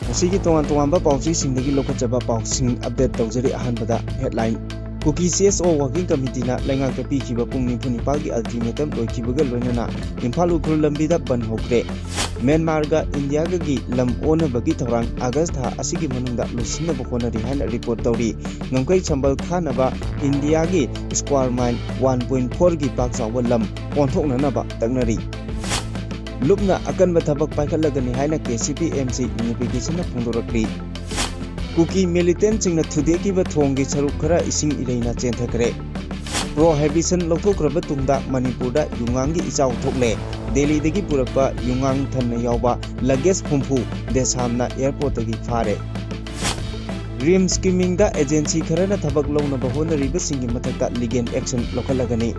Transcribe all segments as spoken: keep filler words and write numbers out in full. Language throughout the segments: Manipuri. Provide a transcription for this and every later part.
ꯉꯁꯤꯒꯤ ꯇꯣꯉꯥꯟ ꯇꯣꯉꯥꯟꯕ ꯄꯥꯎꯆꯦꯁꯤꯡꯗꯒꯤ ꯂꯧꯈꯠꯆꯕ ꯄꯥꯎꯁꯤꯡ update ꯇꯧꯖꯔꯤ꯫ ꯑꯍꯥꯟꯕꯗ headline: ꯀꯨꯀꯤ C S O working committeeꯅ ꯂꯩꯉꯥꯛꯇ ꯄꯤꯈꯤꯕ ꯄꯨꯡ ꯅꯤꯐꯨ ꯅꯤꯄꯥꯜꯒꯤ ultimatum ꯂꯣꯏꯈꯤꯕꯒ ꯂꯣꯏꯅꯅ ꯏꯝꯐꯥꯜ ꯎꯈ꯭ꯔꯨꯜ ꯂꯝꯕꯤꯗ ꯕꯟ ꯍꯧꯈ꯭ꯔꯦ꯫ ꯃ꯭ꯌꯥꯟꯃꯥꯔꯒ ꯏꯟꯗꯤꯌꯥꯒꯒꯤ ꯂꯝ ꯑꯣꯟꯅꯕꯒꯤ ꯊꯧꯔꯥꯡ ꯑꯥꯒꯁ ꯊꯥ ꯑꯁꯤꯒꯤ ꯃꯅꯨꯡꯗ ꯂꯣꯏꯁꯤꯟꯅꯕ ꯍꯣꯠꯅꯔꯤ ꯍꯥꯏꯅ report ꯇꯧꯔꯤ꯫ ꯉꯝꯈꯩ ꯁꯝꯕꯜ ꯈꯥꯅꯕ ꯏꯟꯗꯤꯌꯥꯒꯤ square mile one point fourꯒꯤ ꯄꯥꯛ ꯆꯥꯎꯕ ꯂꯝ ꯑꯣꯟꯊꯣꯛꯅꯅꯕ ꯇꯛꯅꯔꯤ꯫ ꯂꯨꯞꯅ ꯑꯀꯟꯕ ꯊꯕꯛ ꯄꯥꯏꯈꯠꯂꯒꯅꯤ ꯍꯥꯏꯅ K C P M C unificationꯅ ꯐꯣꯡꯗꯣꯔꯛꯂꯤ꯫ ꯀꯨꯀꯤ militantꯁꯤꯡꯅ ꯊꯨꯗꯦꯛꯈꯤꯕ ꯊꯣꯡꯒꯤ ꯁꯔꯨꯛ ꯈꯔ ꯏꯁꯤꯡ ꯏꯔꯩꯅ ꯆꯦꯟꯊꯈ꯭ꯔꯦ꯫ Prohibition ꯂꯧꯊꯣꯛꯈ꯭ꯔꯕ ꯇꯨꯡꯗ ꯃꯅꯤꯄꯨꯔꯗ ꯌꯨꯉꯥꯡꯒꯤ ꯏꯆꯥꯎ ꯊꯣꯛꯂꯦ꯫ ꯗꯦꯜꯂꯤꯗꯒꯤ ꯄꯨꯔꯛꯄ ꯌꯨꯉꯥꯡ ꯊꯟꯅ ꯌꯥꯎꯕ luggage ꯍꯨꯝꯐꯨ ꯗꯦꯁꯥꯝꯅ airportꯇꯒꯤ ꯐꯥꯔꯦ꯫ RIMSꯀꯤ ꯃꯤꯡꯗ agency ꯈꯔꯅ ꯊꯕꯛ ꯂꯧꯅꯕ ꯍꯣꯠꯅꯔꯤꯕꯁꯤꯡꯒꯤ ꯃꯊꯛꯇ legal action ꯂꯧꯈꯠꯂꯒꯅꯤ꯫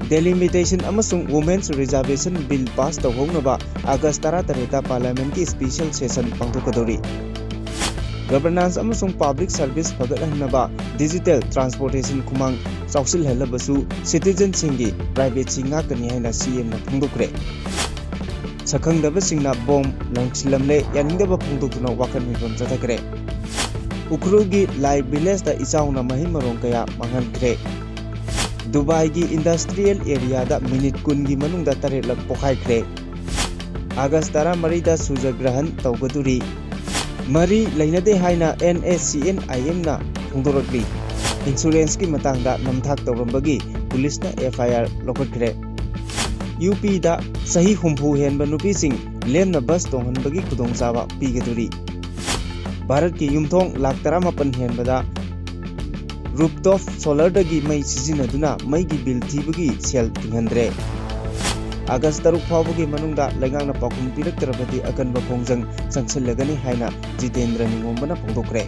Delimitation ꯑꯃꯁꯨꯡ Women's Reservation Bill pass ꯇꯧꯍꯧꯅꯕ ꯑꯥꯒꯁ ꯇꯔꯥꯇꯔꯦꯠꯇ Parliamentꯀꯤ special session ꯄꯥꯡꯊꯣꯛꯀꯗꯧꯔꯤ꯫ Governance ꯑꯃꯁꯨꯡ public service ꯐꯒꯠꯍꯟꯅꯕ digital transformation ꯈꯨꯃꯥꯡ ꯆꯥꯎꯁꯤꯜꯍꯜꯂꯕꯁꯨ citizenꯁꯤꯡꯒꯤ privacy ꯉꯥꯛꯀꯅꯤ ꯍꯥꯏꯅ CMꯅ ꯐꯣꯡꯗꯣꯛꯈ꯭ꯔꯦ꯫ ꯁꯛꯈꯪꯗꯕꯁꯤꯡꯅ bomb ꯂꯪꯁꯤꯜꯂꯝꯂꯦ, ꯌꯥꯅꯤꯡꯗꯕ ꯐꯣꯡꯗꯣꯛꯇꯨꯅ ꯋꯥꯈꯜ ꯃꯤꯐꯝ ꯆꯠꯊꯈ꯭ꯔꯦ꯫ ꯎꯈ꯭ꯔꯨꯜꯒꯤ ꯂꯥꯏ villageꯇ ꯏꯆꯥꯎꯅ ꯃꯍꯩ ꯃꯔꯣꯡ ꯀꯌꯥ ꯃꯥꯡꯍꯟꯈ꯭ꯔꯦ꯫ ꯗꯨꯕꯥꯏꯒꯤ industrial areaꯗ minute ꯀꯨꯟꯒꯤ ꯃꯅꯨꯡꯗ ꯇꯔꯦꯠꯂꯛ ꯄꯣꯈꯥꯏꯈ꯭ꯔꯦ꯫ ꯑꯥꯒꯁ ꯇꯔꯥꯃꯔꯤꯗ ꯁꯨꯔꯖꯒ꯭ꯔꯍꯟ ꯇꯧꯒꯗꯣꯔꯤ꯫ ꯃꯔꯤ ꯂꯩꯅꯗꯦ ꯍꯥꯏꯅ NSCN-IMꯅ ꯐꯣꯡꯗꯣꯔꯛꯂꯤ꯫ Insuranceꯀꯤ ꯃꯇꯥꯡꯗ ꯅꯝꯊꯥꯛ ꯇꯧꯔꯝꯕꯒꯤ ꯄꯨꯂꯤꯁꯅ FIR ꯂꯧꯈꯠꯈ꯭ꯔꯦ꯫ UPꯗ ꯆꯍꯤ ꯍꯨꯝꯐꯨ ꯍꯦꯟꯕ ꯅꯨꯄꯤꯁꯤꯡ ꯂꯦꯝꯅ bus ꯇꯣꯡꯍꯟꯕꯒꯤ ꯈꯨꯗꯣꯡꯆꯥꯕ ꯄꯤꯒꯗꯣꯔꯤ꯫ ꯚꯥꯔꯠꯀꯤ ꯌꯨꯝꯊꯣꯡ ꯂꯥꯈ ꯇꯔꯥꯃꯥꯄꯟ ꯍꯦꯟꯕꯗ rooftop solarꯗꯒꯤ ꯃꯩ ꯁꯤꯖꯤꯟꯅꯗꯨꯅ ꯃꯩꯒꯤ bill ꯊꯤꯕꯒꯤ ꯁꯦꯜ ꯇꯤꯡꯍꯟꯗ꯭ꯔꯦ꯫ ꯑꯥꯒꯁ ꯇꯔꯨꯛ ꯐꯥꯎꯕꯒꯤ ꯃꯅꯨꯡꯗ ꯂꯩꯉꯥꯛꯅ ꯄꯥꯎꯈꯨꯝ ꯄꯤꯔꯛꯇ꯭ꯔꯕꯗꯤ ꯑꯀꯟꯕ ꯈꯣꯡꯖꯪ ꯆꯪꯁꯤꯜꯂꯒꯅꯤ ꯍꯥꯏꯅ ꯖꯤꯇꯦꯟꯗ꯭ꯔ ꯅꯤꯉꯣꯝꯕꯅ ꯐꯣꯡꯗꯣꯛꯈ꯭ꯔꯦ꯫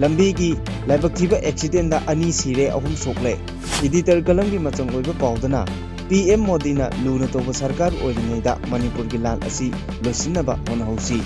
ꯂꯝꯕꯤꯒꯤ ꯂꯥꯏꯕꯛ ꯊꯤꯕ accidentꯗ ꯑꯅꯤ ꯁꯤꯔꯦ, ꯑꯍꯨꯝ ꯁꯣꯛꯂꯦ꯫ Editor ꯀꯂꯝꯒꯤ ꯃꯆꯪ ꯑꯣꯏꯕ ꯄꯥꯎꯗꯅ, PM ꯃꯣꯗꯤꯅ ꯂꯨꯅ ꯇꯧꯕ ꯁꯔꯀꯥꯔ ꯑꯣꯏꯔꯤꯉꯩꯗ ꯃꯅꯤꯄꯨꯔꯒꯤ ꯂꯥꯟ ꯑꯁꯤ ꯂꯣꯏꯁꯤꯟꯅꯕ ꯍꯣꯠꯅꯍꯧꯁꯤ꯫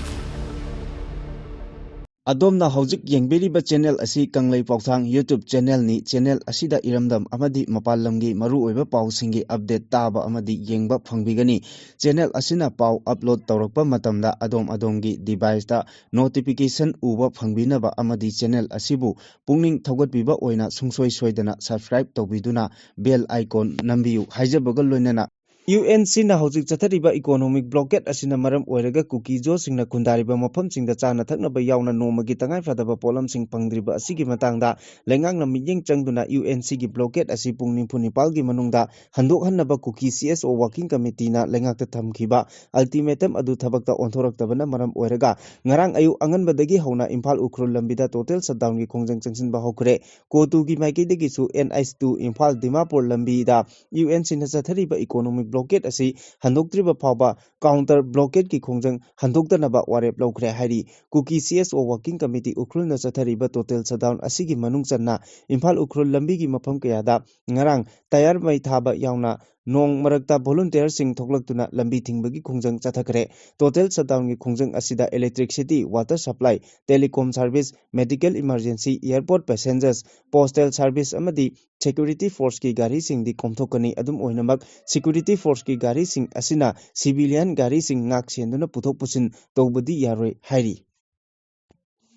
ꯑꯗꯣꯝꯅ ꯍꯧꯖꯤꯛ ꯌꯦꯡꯕꯤꯔꯤꯕ channel ꯑꯁꯤ ꯀꯪꯂꯩ ꯄꯥꯎꯊꯥꯡ YouTube channelꯅꯤ꯫ Channel ꯑꯁꯤꯗ ꯏꯔꯝꯗꯝ ꯑꯃꯗꯤ ꯃꯄꯥꯟ ꯂꯝꯒꯤ ꯃꯔꯨꯑꯣꯏꯕ ꯄꯥꯎꯁꯤꯡꯒꯤ update ꯇꯥꯕ ꯑꯃꯗꯤ ꯌꯦꯡꯕ ꯐꯪꯕꯤꯒꯅꯤ꯫ Channel ꯑꯁꯤꯅ ꯄꯥꯎ upload ꯇꯧꯔꯛꯄ ꯃꯇꯝꯗ ꯑꯗꯣꯝ ꯑꯗꯣꯝꯒꯤ deviceꯇ notification ꯎꯕ ꯐꯪꯕꯤꯅꯕ ꯑꯃꯗꯤ channel ꯑꯁꯤꯕꯨ ꯄꯨꯛꯅꯤꯡ ꯊꯧꯒꯠꯄꯤꯕ ꯑꯣꯏꯅ ꯁꯨꯡꯁꯣꯏ ꯁꯣꯏꯗꯅ subscribe ꯇꯧꯕꯤꯗꯨꯅ bell icon ꯅꯝꯕꯤꯌꯨ ꯍꯥꯏꯖꯕꯒ ꯂꯣꯏꯅꯅ UNCꯅ ꯍꯧꯖꯤꯛ ꯆꯠꯊꯔꯤꯕ economic blockade ꯑꯁꯤꯅ ꯃꯔꯝ ꯑꯣꯏꯔꯒ ꯀꯨꯀꯤꯖꯣꯁꯤꯡꯅ ꯈꯨꯟꯗꯥꯔꯤꯕ ꯃꯐꯝꯁꯤꯡꯗ ꯆꯥꯅ ꯊꯛꯅꯕ ꯌꯥꯎꯅ ꯅꯣꯡꯃꯒꯤ ꯇꯉꯥꯏ ꯐꯗꯕ ꯄꯣꯠꯂꯝꯁꯤꯡ ꯐꯪꯗ꯭ꯔꯤꯕ ꯑꯁꯤꯒꯤ ꯃꯇꯥꯡꯗ ꯂꯩꯉꯥꯛꯅ ꯃꯤꯠꯌꯦꯡ ꯆꯪꯗꯨꯅ UNCꯒꯤ blockade ꯑꯁꯤ ꯄꯨꯡ ꯅꯤꯐꯨ ꯅꯤꯄꯥꯜꯒꯤ ꯃꯅꯨꯡꯗ ꯍꯟꯗꯣꯛꯍꯟꯅꯕ ꯀꯨꯀꯤ CSO working committeeꯅ ꯂꯩꯉꯥꯛꯇ ꯊꯝꯈꯤꯕ ultimatum ꯑꯗꯨ ꯊꯕꯛꯇ ꯑꯣꯟꯊꯣꯔꯛꯇꯕꯅ ꯃꯔꯝ ꯑꯣꯏꯔꯒ ꯉꯔꯥꯡ ꯑꯌꯨꯛ ꯑꯉꯟꯕꯗꯒꯤ ꯍꯧꯅ ꯏꯝꯐꯥꯜ ꯎꯈ꯭ꯔꯨꯜ ꯂꯝꯕꯤꯗ total shutdownꯒꯤ ꯈꯣꯡꯖꯪ ꯆꯪꯁꯤꯟꯕ ꯍꯧꯈ꯭ꯔꯦ꯫ CoTUꯒꯤ ꯃꯥꯏꯀꯩꯗꯒꯤꯁꯨ NH two ꯏꯝꯐꯥꯜ ꯗꯤꯃꯥꯄꯨꯔ ꯂꯝꯕꯤꯗ UNCꯅ ꯆꯠꯊꯔꯤꯕ economic blockade ꯑꯁꯤ ꯍꯟꯗꯣꯛꯇ꯭ꯔꯤꯕ ꯐꯥꯎꯕ counter blockadeꯀꯤ ꯈꯣꯡꯖꯪ ꯍꯟꯗꯣꯛꯇꯅꯕ ꯋꯥꯔꯦꯞ ꯂꯧꯈ꯭ꯔꯦ ꯍꯥꯏꯔꯤ꯫ ꯀꯨꯀꯤ CSO working committee ꯎꯈ꯭ꯔꯨꯜꯅ ꯆꯠꯊꯔꯤꯕ total shutdown ꯑꯁꯤꯒꯤ ꯃꯅꯨꯡ ꯆꯟꯅ ꯏꯝꯐꯥꯜ ꯎꯈ꯭ꯔꯨꯜ ꯂꯝꯕꯤꯒꯤ ꯃꯐꯝ ꯀꯌꯥꯗ ꯉꯔꯥꯡ tyre ꯃꯩ ꯊꯥꯕ ꯌꯥꯎꯅ ꯅꯣꯡ ꯃꯔꯛꯇ volunteerꯁꯤꯡ ꯊꯣꯛꯂꯛꯇꯨꯅ ꯂꯝꯕꯤ ꯊꯤꯡꯕꯒꯤ ꯈꯣꯡꯖꯪ ꯆꯠꯊꯈ꯭ꯔꯦ꯫ Total shutdownꯒꯤ ꯈꯣꯡꯖꯪ ꯑꯁꯤꯗ electricity, water supply, telecom service, medical emergency, airport passengers, postal service ꯑꯃꯗꯤ security forceꯀꯤ ꯒꯥꯔꯤꯁꯤꯡꯗꯤ ꯀꯣꯝꯊꯣꯛꯀꯅꯤ꯫ ꯑꯗꯨꯝ ꯑꯣꯏꯅꯃꯛ, security forceꯀꯤ ꯒꯥꯔꯤꯁꯤꯡ ꯑꯁꯤꯅ civilian ꯒꯥꯔꯤꯁꯤꯡ ꯉꯥꯛ ꯁꯦꯟꯗꯨꯅ ꯄꯨꯊꯣꯛ ꯄꯨꯁꯤꯟ ꯇꯧꯕꯗꯤ ꯌꯥꯔꯣꯏ ꯍꯥꯏꯔꯤ꯫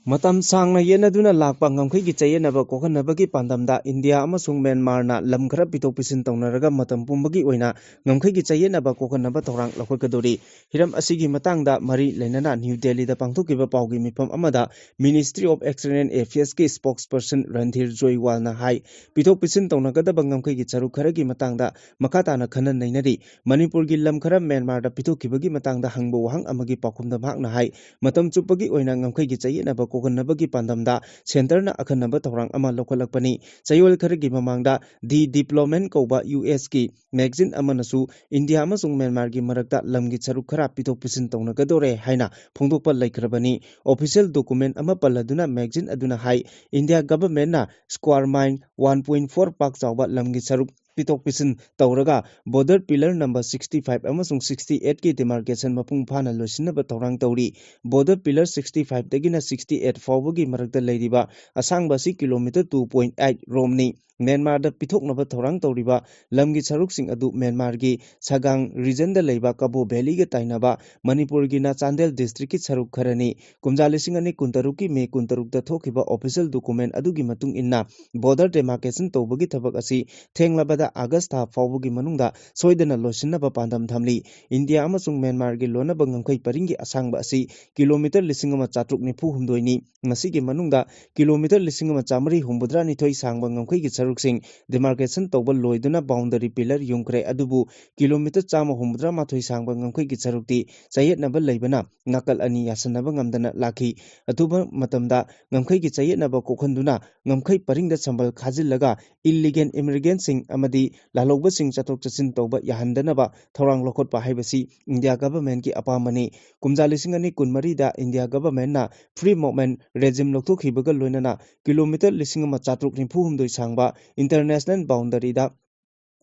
ꯃꯇꯝ ꯁꯥꯡꯅ ꯌꯦꯠꯅꯗꯨꯅ ꯂꯥꯛꯄ ꯉꯝꯈꯩꯒꯤ ꯆꯌꯦꯠꯅꯕ ꯀꯣꯛꯍꯟꯅꯕꯒꯤ ꯄꯥꯟꯗꯝꯗ ꯏꯟꯗꯤꯌꯥ ꯑꯃꯁꯨꯡ ꯃ꯭ꯌꯥꯟꯃꯥꯔꯅ ꯂꯝ ꯈꯔ ꯄꯤꯊꯣꯛ ꯄꯤꯁꯤꯟ ꯇꯧꯅꯔꯒ ꯃꯇꯝ ꯄꯨꯝꯕꯒꯤ ꯑꯣꯏꯅ ꯉꯝꯈꯩꯒꯤ ꯆꯌꯦꯠꯅꯕ ꯀꯣꯛꯍꯟꯅꯕ ꯊꯧꯔꯥꯡ ꯂꯧꯈꯠꯀꯗꯧꯔꯤ꯫ ꯍꯤꯔꯝ ꯑꯁꯤꯒꯤ ꯃꯇꯥꯡꯗ ꯃꯔꯤ ꯂꯩꯅꯅ ꯅ꯭ꯌꯨ ꯗꯦꯜꯂꯤꯗ ꯄꯥꯡꯊꯣꯛꯈꯤꯕ ꯄꯥꯎꯒꯤ ꯃꯤꯐꯝ ꯑꯃꯗ Ministry of External Affairsꯀꯤ spokesperson Randhir ꯖꯣꯏꯋꯥꯜꯅ ꯍꯥꯏ, ꯄꯤꯊꯣꯛ ꯄꯤꯁꯤꯟ ꯇꯧꯅꯒꯗꯕ ꯉꯝꯈꯩꯒꯤ ꯁꯔꯨꯛ ꯈꯔꯒꯤ ꯃꯇꯥꯡꯗ ꯃꯈꯥ ꯇꯥꯅ ꯈꯟꯅ ꯅꯩꯅꯔꯤ꯫ ꯃꯅꯤꯄꯨꯔꯒꯤ ꯂꯝ ꯈꯔ ꯃ꯭ꯌꯥꯟꯃꯥꯔꯗ ꯄꯤꯊꯣꯛꯈꯤꯕꯒꯤ ꯃꯇꯥꯡꯗ ꯍꯪꯕ ꯋꯥꯍꯪ ꯑꯃꯒꯤ ꯄꯥꯎꯈꯨꯝꯗ ꯃꯍꯥꯛꯅ ꯍꯥꯏ, ꯃꯇꯝ ꯆꯨꯞꯄꯒꯤ ꯑꯣꯏꯅ ꯉꯝꯈꯩꯒꯤ ꯆꯌꯦꯠꯅꯕ ꯀꯣꯛꯍꯟꯅꯕꯒꯤ ꯄꯥꯟꯗꯝꯗ centreꯅ ꯑꯈꯟꯅꯕ ꯊꯧꯔꯥꯡ ꯑꯃ ꯂꯧꯈꯠꯂꯛꯄꯅꯤ꯫ ꯆꯌꯣꯜ ꯈꯔꯒꯤ ꯃꯃꯥꯡꯗ The Diplomat ꯀꯧꯕ USꯀꯤ magazine ꯑꯃꯅꯁꯨ ꯏꯟꯗꯤꯌꯥ ꯑꯃꯁꯨꯡ ꯃ꯭ꯌꯥꯟꯃꯥꯔꯒꯤ ꯃꯔꯛꯇ ꯂꯝꯒꯤ ꯁꯔꯨꯛ ꯈꯔ ꯄꯤꯊꯣꯛ ꯄꯤꯁꯤꯟ ꯇꯧꯅꯒꯗꯧꯔꯦ ꯍꯥꯏꯅ ꯐꯣꯡꯗꯣꯛꯄ ꯂꯩꯈ꯭ꯔꯕꯅꯤ꯫ Official document ꯑꯃ ꯄꯜꯂꯗꯨꯅ magazine ꯑꯗꯨꯅ ꯍꯥꯏ, India governmentꯅ square mile one point four ꯄꯥꯛ ꯆꯥꯎꯕ ꯂꯝꯒꯤ ꯁꯔꯨꯛ ꯄꯤꯊꯣꯛ ꯄꯤꯁꯤꯟ ꯇꯧꯔꯒ border pillar number sixty five ꯑꯃꯁꯨꯡ sixty eight ꯀꯤ demarcation ꯃꯄꯨꯡ ꯐꯥꯅ ꯂꯣꯏꯁꯤꯟꯅꯕ ꯊꯧꯔꯥꯡ ꯇꯧꯔꯤ꯫ Border pillar sixty five ꯗꯒꯤꯅ sixty eight ꯐꯥꯎꯕꯒꯤ ꯃꯔꯛꯇ ꯂꯩꯔꯤꯕ ꯑꯁꯥꯡꯕ ꯑꯁꯤ kilometre two point eight ꯔꯣꯝꯅꯤ꯫ ꯃ꯭ꯌꯥꯟꯃꯥꯔꯗ ꯄꯤꯊꯣꯛꯅꯕ ꯊꯧꯔꯥꯡ ꯇꯧꯔꯤꯕ ꯂꯝꯒꯤ ꯁꯔꯨꯛꯁꯤꯡ ꯑꯗꯨ ꯃ꯭ꯌꯥꯟꯃꯥꯔꯒꯤ ꯁꯒꯥꯡ regionꯗ ꯂꯩꯕ ꯀꯕꯣ ꯚꯦꯂꯤꯒ ꯇꯥꯏꯅꯕ ꯃꯅꯤꯄꯨꯔꯒꯤꯅ ꯆꯥꯟꯗꯦꯜ districtꯀꯤ ꯁꯔꯨꯛ ꯈꯔꯅꯤ꯫ ꯀꯨꯝꯖꯥ ꯂꯤꯁꯤꯡ ꯑꯅꯤ ꯀꯨꯟꯇꯔꯨꯛꯀꯤ May ꯀꯨꯟꯇꯔꯨꯛꯇ ꯊꯣꯛꯈꯤꯕ official document ꯑꯗꯨꯒꯤ ꯃꯇꯨꯡ ꯏꯟꯅ border demarcation ꯇꯧꯕꯒꯤ ꯊꯕꯛ ꯑꯁꯤ ꯊꯦꯡꯂꯕꯗ August ꯊꯥ ꯐꯥꯎꯕꯒꯤ ꯃꯅꯨꯡꯗ ꯁꯣꯏꯗꯅ ꯂꯣꯏꯁꯤꯟꯅꯕ ꯄꯥꯟꯗꯝ ꯊꯝꯂꯤ꯫ ꯏꯟꯗꯤꯌꯥ ꯑꯃꯁꯨꯡ ꯃ꯭ꯌꯥꯟꯃꯥꯔꯒꯤ ꯂꯣꯟꯅꯕ ꯉꯝꯈꯩ ꯄꯔꯤꯡꯒꯤ ꯑꯁꯥꯡꯕ ꯑꯁꯤ kilometre ꯂꯤꯁꯤꯡ ꯑꯃ ꯆꯥꯇ꯭ꯔꯨꯛ ꯅꯤꯐꯨ ꯍꯨꯝꯗꯣꯏꯅꯤ꯫ ꯃꯁꯤꯒꯤ ꯃꯅꯨꯡꯗ kilometre ꯂꯤꯁꯤꯡ ꯑꯃ ꯆꯥꯃꯔꯤ ꯍꯨꯝꯐꯨꯇꯔꯥ ꯅꯤꯊꯣꯏ ꯁꯥꯡꯕ ꯉꯝꯈꯩꯒꯤ ꯁꯔꯨꯛꯁꯤꯡ demarcation ꯇꯧꯕ ꯂꯣꯏꯗꯨꯅ boundary pillar ꯌꯨꯡꯈ꯭ꯔꯦ, ꯑꯗꯨꯕꯨ kilometre ꯆꯥꯝꯃ ꯍꯨꯝꯐꯨꯇꯔꯥ ꯃꯥꯊꯣꯏ ꯁꯥꯡꯕ ꯉꯝꯈꯩꯒꯤ ꯁꯔꯨꯛꯇꯤ ꯆꯌꯦꯠꯅꯕ ꯂꯩꯕꯅ ꯅꯥꯀꯜ ꯑꯅꯤ ꯌꯥꯁꯤꯟꯅꯕ ꯉꯝꯗꯅ ꯂꯥꯛꯈꯤ꯫ ꯑꯊꯨꯕ ꯃꯇꯝꯗ ꯉꯝꯈꯩꯒꯤ ꯆꯌꯦꯠꯅꯕ ꯀꯣꯛꯍꯟꯗꯨꯅ ꯉꯝꯈꯩ ꯄꯔꯤꯡꯗ ꯁꯝꯕꯜ ꯈꯥꯖꯤꯜꯂꯒ illegal immigrantꯁꯤꯡ ꯑꯃꯗꯤ ꯂꯥꯜꯍꯧꯕꯁꯤꯡ ꯆꯠꯊꯣꯛ ꯆꯠꯁꯤꯟ ꯇꯧꯕ ꯌꯥꯍꯟꯗꯅꯕ ꯊꯧꯔꯥꯡ ꯂꯧꯈꯠꯄ ꯍꯥꯏꯕꯁꯤ ꯏꯟꯗꯤꯌꯥ governmentꯀꯤ ꯑꯄꯥꯝꯕꯅꯤ꯫ ꯀꯨꯝꯖꯥ ꯂꯤꯁꯤꯡ ꯑꯅꯤ ꯀꯨꯟꯃꯔꯤꯗ ꯏꯟꯗꯤꯌꯥ governmentꯅ free movement regime ꯂꯧꯊꯣꯛꯈꯤꯕꯒ ꯂꯣꯏꯅꯅ kilometre ꯂꯤꯁꯤꯡ ꯑꯃ ꯆꯥꯇ꯭ꯔꯨꯛ ꯅꯤꯐꯨ ꯍꯨꯝꯗꯣꯏ ꯁꯥꯡꯕ international boundaryꯗ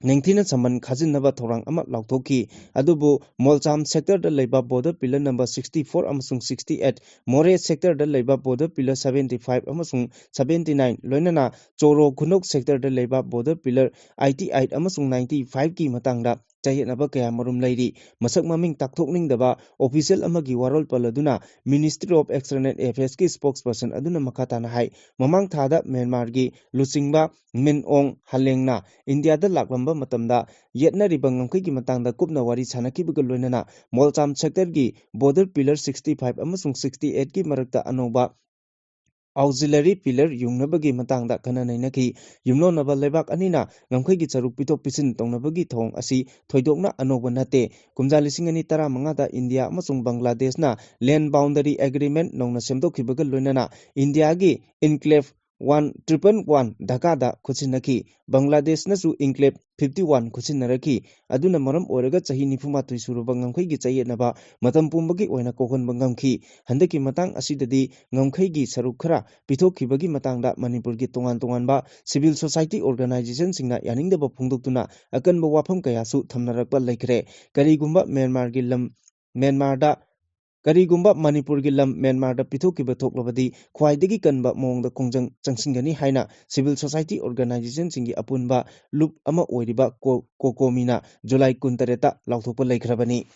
ꯅꯤꯡꯊꯤꯅ ꯁꯝꯕꯟ ꯈꯥꯖꯤꯟꯅꯕ ꯊꯧꯔꯥꯡ ꯑꯃ ꯂꯥꯎꯊꯣꯛꯈꯤ꯫ ꯑꯗꯨꯕꯨ ꯃꯣꯜꯆꯥꯝ sectorꯗ ꯂꯩꯕ border pillar number sixty four ꯑꯃꯁꯨꯡ sixty eight, ꯃꯣꯔꯦ sectorꯗ ꯂꯩꯕ border pillar seventy five ꯑꯃꯁꯨꯡ seventy nine, ꯂꯣꯏꯅꯅ ꯆꯣꯔꯣ ꯈꯨꯅꯧ sectorꯗ ꯂꯩꯕ border pillar eighty eight ꯑꯃꯁꯨꯡ ninety fiveꯀꯤ ꯃꯇꯥꯡꯗ ꯆꯌꯦꯠꯅꯕ ꯀꯌꯥ ꯃꯔꯨꯝ ꯂꯩꯔꯤ꯫ ꯃꯁꯛ ꯃꯃꯤꯡ ꯇꯥꯛꯊꯣꯛꯅꯤꯡꯗꯕ official ꯑꯃꯒꯤ ꯋꯥꯔꯣꯜ ꯄꯜꯂꯗꯨꯅ Ministry of External Affairsꯀꯤ spokesperson ꯑꯗꯨꯅ ꯃꯈꯥ ꯇꯥꯅ ꯍꯥꯏ, ꯃꯃꯥꯡ ꯊꯥꯗ ꯃ꯭ꯌꯥꯟꯃꯥꯔꯒꯤ ꯂꯨꯆꯤꯡꯕ ꯃꯤꯟ ꯑꯣꯡ ꯍꯂꯦꯡꯅ ꯏꯟꯗꯤꯌꯥꯗ ꯂꯥꯛꯂꯝꯕ ꯃꯇꯝꯗ ꯌꯦꯠꯅꯔꯤꯕ ꯉꯝꯈꯩꯒꯤ ꯃꯇꯥꯡꯗ ꯀꯨꯞꯅ ꯋꯥꯔꯤ ꯁꯥꯟꯅꯈꯤꯕꯒ ꯂꯣꯏꯅꯅ ꯃꯣꯜꯆꯥꯝ sectorꯒꯤ border pillar sixty five ꯑꯃꯁꯨꯡ sixty eightꯀꯤ ꯃꯔꯛꯇ ꯑꯅꯧꯕ auxiliary pillar ꯌꯨꯡꯅꯕꯒꯤ ꯃꯇꯥꯡꯗ ꯈꯟꯅ ꯅꯩꯅꯈꯤ꯫ ꯌꯨꯝꯂꯣꯟꯅꯕ ꯂꯩꯕꯥꯛ ꯑꯅꯤꯅ ꯉꯝꯈꯩꯒꯤ ꯁꯔꯨꯛ ꯄꯤꯊꯣꯛ ꯄꯤꯁꯤꯟ ꯇꯧꯅꯕꯒꯤ ꯊꯧꯑꯣꯡ ꯑꯁꯤ ꯊꯣꯏꯗꯣꯛꯅ ꯑꯅꯧꯕ ꯅꯠꯇꯦ꯫ ꯀꯨꯝꯖꯥ ꯂꯤꯁꯤꯡ ꯑꯅꯤ ꯇꯔꯥꯃꯉꯥꯗ ꯏꯟꯗꯤꯌꯥ ꯑꯃꯁꯨꯡ ꯕꯪꯒ꯭ꯂꯥꯗꯦꯁꯅ land boundary agreement ꯅꯧꯅ ꯁꯦꯝꯗꯣꯛꯈꯤꯕꯒ ꯂꯣꯏꯅꯅ ꯏꯟꯗꯤꯌꯥꯒꯤ enclave ꯋꯥꯟ ꯇ꯭ꯔꯤꯄꯜ ꯋꯥꯟ ꯙꯀꯥꯗ ꯈꯨꯠꯁꯤꯟꯅꯈꯤ꯫ ꯕꯪꯒ꯭ꯂꯥꯗꯦꯁꯅꯁꯨ ꯏꯟꯀ꯭ꯂꯦꯕ ꯐꯤꯐꯇꯤ ꯋꯥꯟ ꯈꯨꯠꯁꯤꯟꯅꯔꯛꯈꯤ꯫ ꯑꯗꯨꯅ ꯃꯔꯝ ꯑꯣꯏꯔꯒ ꯆꯍꯤ ꯅꯤꯐꯨ ꯃꯥꯊꯣꯏ ꯁꯨꯔꯕ ꯉꯝꯈꯩꯒꯤ ꯆꯌꯦꯠꯅꯕ ꯃꯇꯝ ꯄꯨꯝꯕꯒꯤ ꯑꯣꯏꯅ ꯀꯣꯛꯍꯟꯕ ꯉꯝꯈꯤ꯫ ꯍꯟꯗꯛꯀꯤ ꯃꯇꯥꯡ ꯑꯁꯤꯗꯗꯤ ꯉꯝꯈꯩꯒꯤ ꯁꯔꯨꯛ ꯈꯔ ꯄꯤꯊꯣꯛꯈꯤꯕꯒꯤ ꯃꯇꯥꯡꯗ ꯃꯅꯤꯄꯨꯔꯒꯤ ꯇꯣꯉꯥꯟ ꯇꯣꯉꯥꯟꯕ civil society organizationꯁꯤꯡꯅ ꯌꯥꯅꯤꯡꯗꯕ ꯐꯣꯡꯗꯣꯛꯇꯨꯅ ꯑꯀꯟꯕ ꯋꯥꯐꯝ ꯀꯌꯥꯁꯨ ꯊꯝꯅꯔꯛꯄ ꯂꯩꯈ꯭ꯔꯦ꯫ ꯀꯔꯤꯒꯨꯝꯕ ꯃ꯭ꯌꯥꯟꯃꯥꯔꯒꯤ ꯂꯝ, ꯃ꯭ꯌꯥꯟꯃꯥꯔꯗ, ꯀꯔꯤꯒꯨꯝꯕ ꯃꯅꯤꯄꯨꯔꯒꯤ ꯂꯝ ꯃ꯭ꯌꯥꯟꯃꯥꯔꯗ ꯄꯤꯊꯣꯛꯈꯤꯕ ꯊꯣꯛꯂꯕꯗꯤ ꯈ꯭ꯋꯥꯏꯗꯒꯤ ꯀꯟꯕ ꯃꯑꯣꯡꯗ ꯈꯣꯡꯖꯪ ꯆꯪꯁꯤꯟꯒꯅꯤ ꯍꯥꯏꯅ civil society organizationꯁꯤꯡꯒꯤ ꯑꯄꯨꯟꯕ ꯂꯨꯞ ꯑꯃ ꯑꯣꯏꯔꯤꯕ ꯀꯣ-, ꯀꯣꯀꯣꯃꯤꯅ ꯖꯨꯂꯥꯏ ꯀꯨꯟꯇꯔꯦꯠꯇ ꯂꯥꯎꯊꯣꯛꯄ ꯂꯩꯈ꯭ꯔꯕꯅꯤ꯫